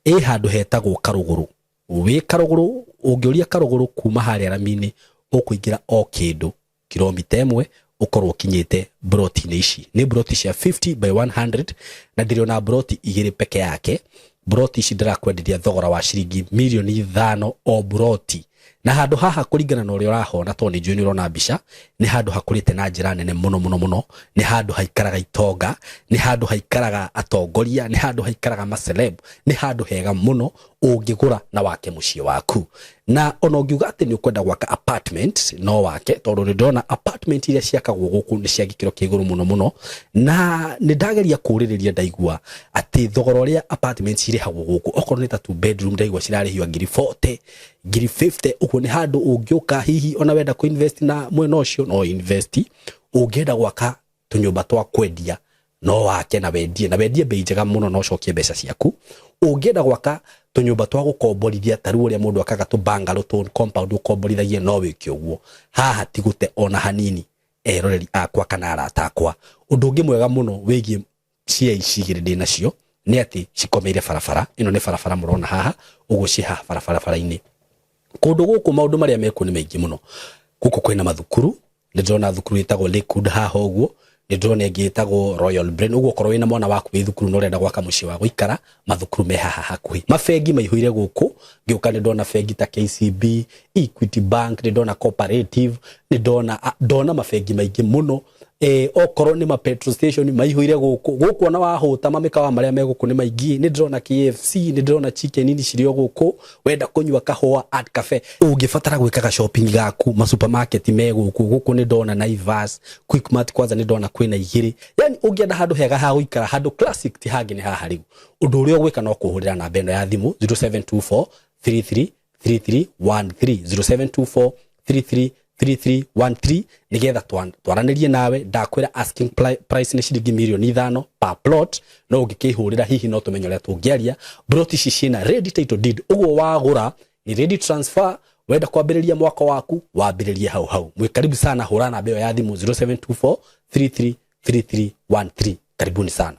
Ĩ handũ hetagwo Karũgũrũ. Wĩ Karũgũrũ, ũngĩũria Karũgũrũ kuma harĩa rami-inĩ, ũkũingĩra o kĩndũ kilomita 1, ũkorwo ũkinyĩte broti-inĩ ici. Nĩ broti cia 50 by 100, na ndĩrĩ ona broti igĩrĩ peke yake. Broti ici ndĩrakwenderia thogora wa ciringi mirioni 5 o broti. Na handũ haha, kũringana na ũrĩa ũrahona, tondũ nĩ njũĩ nĩ ũrona mbica, nĩ handũ hakũrĩte na njĩra nene mũno mũno mũno. Nĩ handũ haikaraga itonga, nĩ handũ haikaraga atongoria, nĩ handũ haikaraga maceleb. Nĩ handũ hega mũno ũngĩgũra na wake mũciĩ waku. Na ona ũngiuga atĩ nĩ ũkwenda gwaka apartment, no wake, tondũ nĩ ndĩrona apartment iria ciakagwo gũkũ nĩ cia gĩkĩro kĩa igũrũ mũno mũno. Na nĩ ndageria kũũrĩrĩria, ndaigua atĩ thogora ũrĩa apartment cirĩhagwo gũkũ, okorwo nĩ ta two bedroom, ndaigua cirarĩhio ngiri 40, ngiri 50. Ũguo nĩ handũ ũngĩũka, hihi ona wenda kũ invest na mwena ũcio, no invest. Ũngĩenda gwaka tũnyũmba twa kwendia, no wake na wendie, na wendie bei njega mũno na ũcokie mbeca ciaku. Ũngĩenda gwaka tũnyũmba twa gũkomborithia, ta rĩu ũrĩa mũndũ akaga tũ bungalow, tũ compound ũkomborithagie, no wĩke ũguo. Haha ti gũte ona hanini, eroreri akwa kana arata akwa. Ũndũ ũngĩ mwega mũno wĩgiĩ cia ici igĩrĩ ndĩ nacio nĩ atĩ cikomeire barabara ĩno. Nĩ barabara mũrona haha ũguo, ciĩ haha barabara-inĩ. Kũndũ gũkũ maũndũ marĩa mekuo nĩ maingĩ mũno. Gũkũ kwĩna mathukuru. Nĩ ndĩrona thukuru ĩtagwo Lakewood haha ũguo, nĩ ndĩrona ĩngĩ ĩtagwo Royal Brain. Ũguo okorwo wĩna mwana waku wĩ thukuru na ũrenda gwaka mũciĩ wa gũikara, mathukuru me haha hakuhĩ. Mabengi maihũire gũkũ. Ngĩũka nĩ ndona bengi ta KCB, Equity Bank, nĩ ndona Cooperative, nĩ ndona ndona mabengi maingĩ mũno. Okorwo nĩ ma petrol station maihũire gũkũ. Gũkũ ona wahũta, mamĩkawa marĩa me gũkũ nĩ maingĩ. Nĩ ndĩrona KFC, nĩ ndĩrona Chicken Inn cirĩ o gũkũ. Wenda kũnyua kahũa, Art Cafe. Ũngĩbatara gwĩkaga shopping gaku, ma supermarket me gũkũ. Gũkũ nĩ ndona Naivas, Quickmart, kwanza nĩ ndona kwĩna igĩrĩ. Yani ũngĩenda handũ hega ha gũikara, handũ classic, ti hangĩ, nĩ haha. Rĩu ũndũ ũrĩa ũgwĩka no kũhũrĩra namba ĩno ya thimũ, 0724 33 3313, 0724 33 3313, nigetha twaranĩrie nawe. Ndakwĩra asking price nĩ ciringi mirioni 5 per plot, no ũngĩkĩhũrĩra hihi no tũmenye ũrĩa tũngĩaria. Plot ici ciĩna ready title deed, ũguo wagũra nĩ ready transfer. Wenda kwambĩrĩria mwaka waku, wambĩrĩrie hau hau. Mwĩ karibu sana. Hũra namba ĩyo ya thimũ, 0724 33 3313. Karibuni sana.